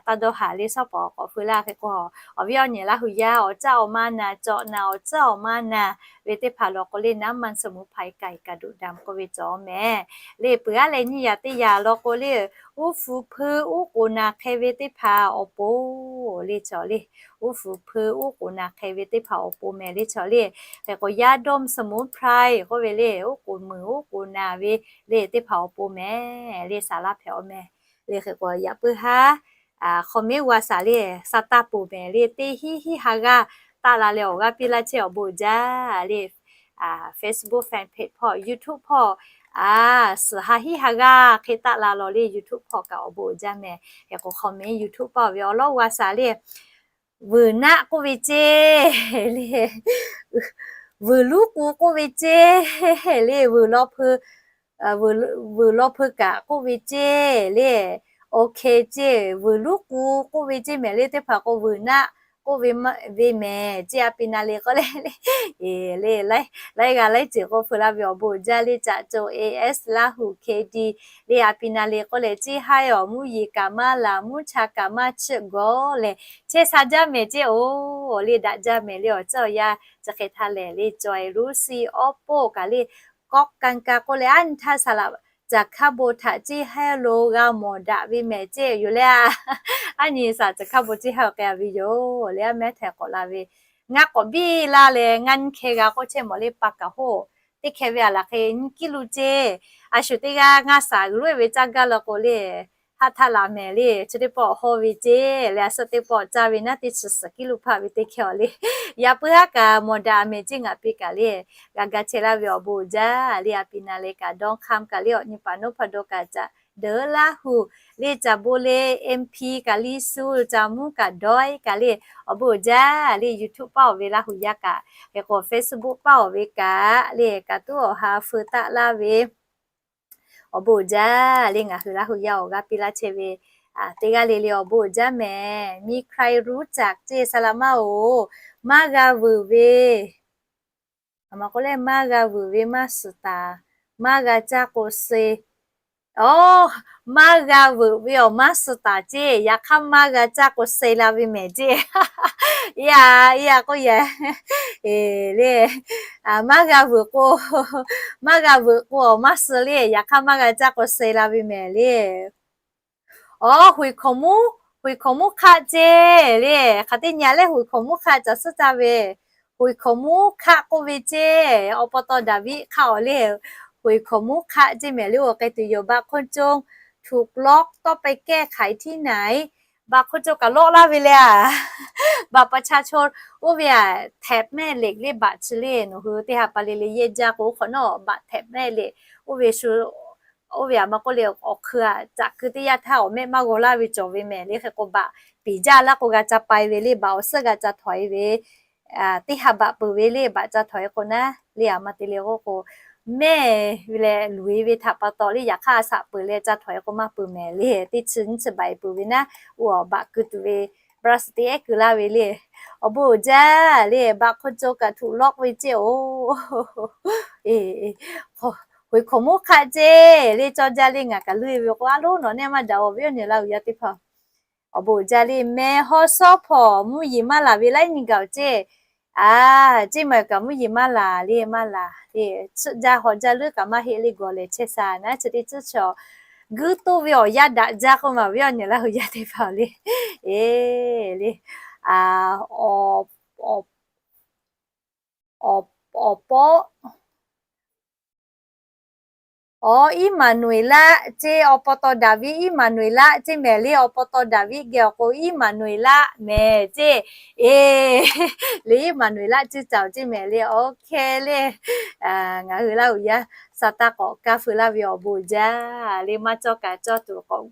taˇ dawˇ haˍ le shawˉ pawˍ k'awꞈ feu laˇ hk'e k'o, awˬ viˉ awˬ nyi Laˇ huˍ yaˇ awˬ caˇ awˬ ma na cawˬ na awˬ caˇ awˬ ma na ve teˇ hpaˍ lo k'o le น้ำมันสมุนไพร ไก่กระดูกดำ k'oˆ ve cawˬ mehˍ. Le peuˬ aˉ leh nyiˇ yaꞈ teˇ yaꞈ lo k'o le, uˉ fuˍ hpeu uˉ k'oˍ naˍ hk'e ve teˇ hpaˍ awˬ pon le cawˬ le. Uˉ fuˍ hpeu uˉ k'oˍ naˍ hk'e ve teˇ hpaˍ awˬ pon mehˍ le cawˬ le. Hk'e k'o ยาดมสมุนไพร k'oˆ ve le, uˉ k'oˍ muiˬ uˉ k'oˍ naˍ ve le teˇ hpaˍ awˬ pon mehˍ le saˍ laˇ hpehꞈ awˬ mehˍ. Le hk'e k'o yaꞈ puiˉ haˉ hk'aw mehˉ g'a shaˍ le, sa taˇ poˬ mehˍ le teˇ hinˉ hinˉ ha g'aˇ taˆ la leh awˬ g'aˇ piˇ laˇ chehˇ awˬ bon uiˍ jaˇ le. Facebook fan page hpawˇ YouTube hpawˇ a, suhˍ ha hinˉ ha g'aˇ hk'e taˆ la law le YouTube hpawˇ kaꞈ awˬ bon uiˍ jaˇ mehˍ. Hk'e k'o hk'aw mehˉ YouTube paˇ awˬ ve awˬ lawˉ g'a shaˍ le, vuiˬ naˆ k'oˆ ve ceˇ le, vuiˬ luˉ k'u k'oˆ ve ceˇ le, vuiˬ law hpeu, vuiˬ law hpeu kaꞈ k'oˆ ve ceˇ le, OK ceˇ, vuiˬ luˉ k'u k'oˆ ve ceˇ mehˍ le teˇ hpaˍ k'o vuiˬ naˆ k'oˆ ve mehˍ ceˇ a pi na le k'oˆ le, le laiˉ g'aˇ laiˉ ceuˬ k'oˆ feu laˇ ve awˬ bon uiˍ jaˇ le caꞈ co as Laˇ huˍ K D le a pi na le k'oˆ leh ceˇ haˉ awˬ mvuhˇ yeˬ kaꞈ maˇ laˬ mvuhˇ cha kaꞈ maˇ chiˆ gawˬ leh chehˇ sha jaˇ mehˍ ceˇ oˬ, le daꞈ jaˇ mehˍ le awˬ ceuˬ awˬ yaˇ chi hk'e htaˇ lehˬ le cawˬ e Luˇ si awˉ poˆ kaꞈ le kawˆ kanˇ ka k'oˆ leh aˉ nyi htaˇ saˍ laꞈ caˬ hkaˇ bon htaꞈ ceˇ haˉ lo g'a mawˬ daꞈ ve mehˍ ceˇ yoˬ le a. Aˉ nyi saˍ laꞈ caˬ hkaˇ bon ceˇ haˉ awˬ k'ai a ve yoˬ le a mehˉ htaiˍ k'awꞈ la ve. Ngaˇ k'awꞈ biˇ laˇ leh ngaˇ nyiˇ hkeh g'a k'oˆ chehˇ mawˬ le pa kaꞈ hoˆ. Teˇ hkeh ve a laˬ hk'e nyiˇ kiˇ lu ceˇ. A shu teˇ g'aˇ ngaˇ saˍ g'uiˬ loꞈ e ve caˇ gaˇ la k'o le, haˆ htaˇ laˬ mehˍ le chi teˇ pawˆ hawˇ ve ceˇ le a suhˆ teˇ pawˆ caˇ ve naˉ teˇ chi suhˍ kiˇ lu hpaˆ ve teˇ hkeh awˬ le. Yaꞈ puiˉ haˉ kaꞈ mawˬ daꞈ mehˍ ceˇ ngaˬ pi kaꞈ le g'a ga chehˇ laˇ ve awˬ bon uiˍ jaˇ le a pi na le kaꞈ dawˇ hk'aˇ kaꞈ le awˬ nyi paˍ nawˉ hpaˍ dawˇ kaꞈ caꞈ deuꞈ Laˇ huˍ le caˍ bon le M P kaꞈ liˇ suh caˍ mvuhˇ kaꞈ dawˇ kaꞈ le awˬ bon uiˍ jaˇ le YouTube paˇ awˬ ve Laˇ huˍ yaˇ kaꞈ hk'e k'o Facebook paˇ awˬ ve kaꞈ le kaꞈ tuˉ awˬ ha feu taˆ laˇ ve awˬ bon uiˍ jaˇ le ngaˬ hui Laˇ huˍ yaˇ awˬ g'aˇ piˇ laˇ chehˇ ve teˇ g'aˇ le le awˬ bon uiˍ jaˇ mehˍ. มีใครรู้จัก ceˇ saˍ laꞈ maˇ oˬ, maˇ g'a veuꞈ ve a ma k'oˆ leh maˇ g'a veuꞈ ve maˇ suhˍ taˍ, maˇ g'a caˇ k'o se, o, maˇ g'a veuꞈ ve awˬ maˇ suhˍ taˍ ceˇ, yaꞈ hk'aˇ maˇ g'a caˇ k'o se la ve mehˍ ceˇ. Iˉ a, iˉ a k'oˆ yaꞈ le, maˇ g'a veuꞈ k'o, maˇ g'a veuꞈ k'o awˬ maˇ suhˍ le, yaꞈ hk'aˇ maˇ g'a caˇ k'o se la ve mehˍ le. Awˬ, huiˍ hkaoˍ monˉ, huiˍ hkaoˍ monˉ hk'aˆ ceˇ le, hk'aˬ teˇ nyi lehˬ huiˍ hkaoˍ monˉ hk'aˆ caꞈ suhˉ caˇ ve, huiˍ hkaoˍ monˉ hk'aˆ k'oˆ ve ceˇ, awˬ pa taw Daˍviˆ hk'aˆ awˬ le, huiˍ hkaoˍ monˉ hk'aˆ ceˇ mehˍ le awˬ k'ai tuˬ yoˬ บางคนจงถูกล็อก ต้องไปแก้ไขที่ไหน บางคนจง kaꞈ lawˆ laˇ ve le a, บัตรประชาชน oˇ ve a, แถบแม่เหล็ก le baꞈ chi le nawˬ hui teˇ ha pa le le yehˇ jaˇ k'o hk'awꞈ nawˉ baꞈ แถบแม่เหล็ก oˇ ve shu oˇ ve a ma k'oˆ le awˬ hk'eun a caꞈ keu teˇ yanˇ htaˇ awˬ mehˆ maˇ g'aw laˇ ve cawˬ ve mehˍ le hk'e k'o baꞈ piˍ jaˇ laˇ k'o g'a ca pai ve le baꞈ awˬ suhˉ g'a ca htawnˍ e ve teˇ ha baꞈ peuˬ ve le baꞈ ca htawnˍ e k'o naˉ le a ma te le k'oˆ k'o mehˇ ve leh luˬ e ve htaꞈ pa taw le yaꞈ hk'aˇ a shaꞈ peuˬ leh ca htawnˍ e k'o maˇ peuˬ mehˍ le teˇ chi nyiˇ chi baꞈ e peuˬ ve naˉ, oˇ awˬ baꞈ keu tuˬ ve พลาสติก ehˉ keu laˇ ve le awˬ bon uiˍ jaˇ le บางคนจง kaꞈ ถูกล็อก ve ceˇ oˬ. Huiˍ hkaoˍ monˉ hk'aˆ ceˇ le cawˇ jaˇ le ngaˬ kaꞈ luˇ e ve k'o a loˉ nawˬ neˇ maˇ daꞈ awˬ viˉ awˬ nyi Laˇ huˍ yaˇ teˇ hpaˍ awˬ bon uiˍ jaˇ le mehˍ haw shawˉ hpawˍ mvuhˇ yeˬ maˇ laˬ ve laiˉ nyi gaˬ ceˇ a, ceˇ ma kaꞈ mvuhˇ yeˬ maˇ laˬ le maˇ laˬ le, tsuhˆ jaˇ haw jaˇ leuˉ kaꞈ maˇ heˆ le gawˬ lehˬ chehˇ sha naˉ chi teˇ tcuhˉ chaw guiˇ toˇ ve awˬ yanˇ daꞈ jaˇ k'oˆ ma awˬ viˉ awˬ nyi Laˇ huˍ yaˇ teˇ hpaˍ le, e le, awˬ pawˆ Awˬ, Iˉmaˍnuˍeˍlaˆ ceˇ, awˬ pa taw Daˍviˆ Iˉmaˍnuˍeˍlaˆ ceˇ mehˍ le, awˬ pa taw Daˍviˆ geh awˬ k'o Iˉmaˍnuˍeˍlaˆ mehˍ ceˇ. E, le Iˉmaˍnuˍeˍlaˆ ceˇ caoˬ ceˇ mehˍ le. Oˇ hkeh le, ngaˬ hui Laˇ huˍ yaˇ sa taˇ k'awꞈ kaˇ feu laˇ ve awˬ bon uiˍ jaˇ le, maˇ cawˇ kaꞈ cawˇ tuˬ k'awꞈ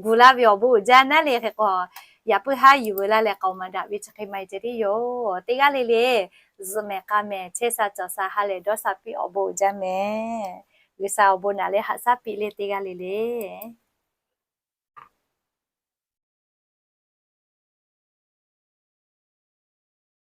gu laˇ ve awˬ bon uiˍ jaˇ naˉ le. Hk'e k'o, yaꞈ puiˉ haˉ yuˬ veu laˇ leh k'aoˍ maˍ daꞈ ve chi hk'e maˇ heˆ ceh tiˉ yoˬ. Teˇ g'aˇ le le zuhꞈ mehˍ k'a mehˍ chehˇ sha cawˬ sha ha lehˬ dawˇ sha piˇ awˬ bon uiˍ jaˇ mehˍ. G'uiˬsha awˬ bon naꞈ leh haꞈ shaˉ piˇ le teˇ g'aˇ le le.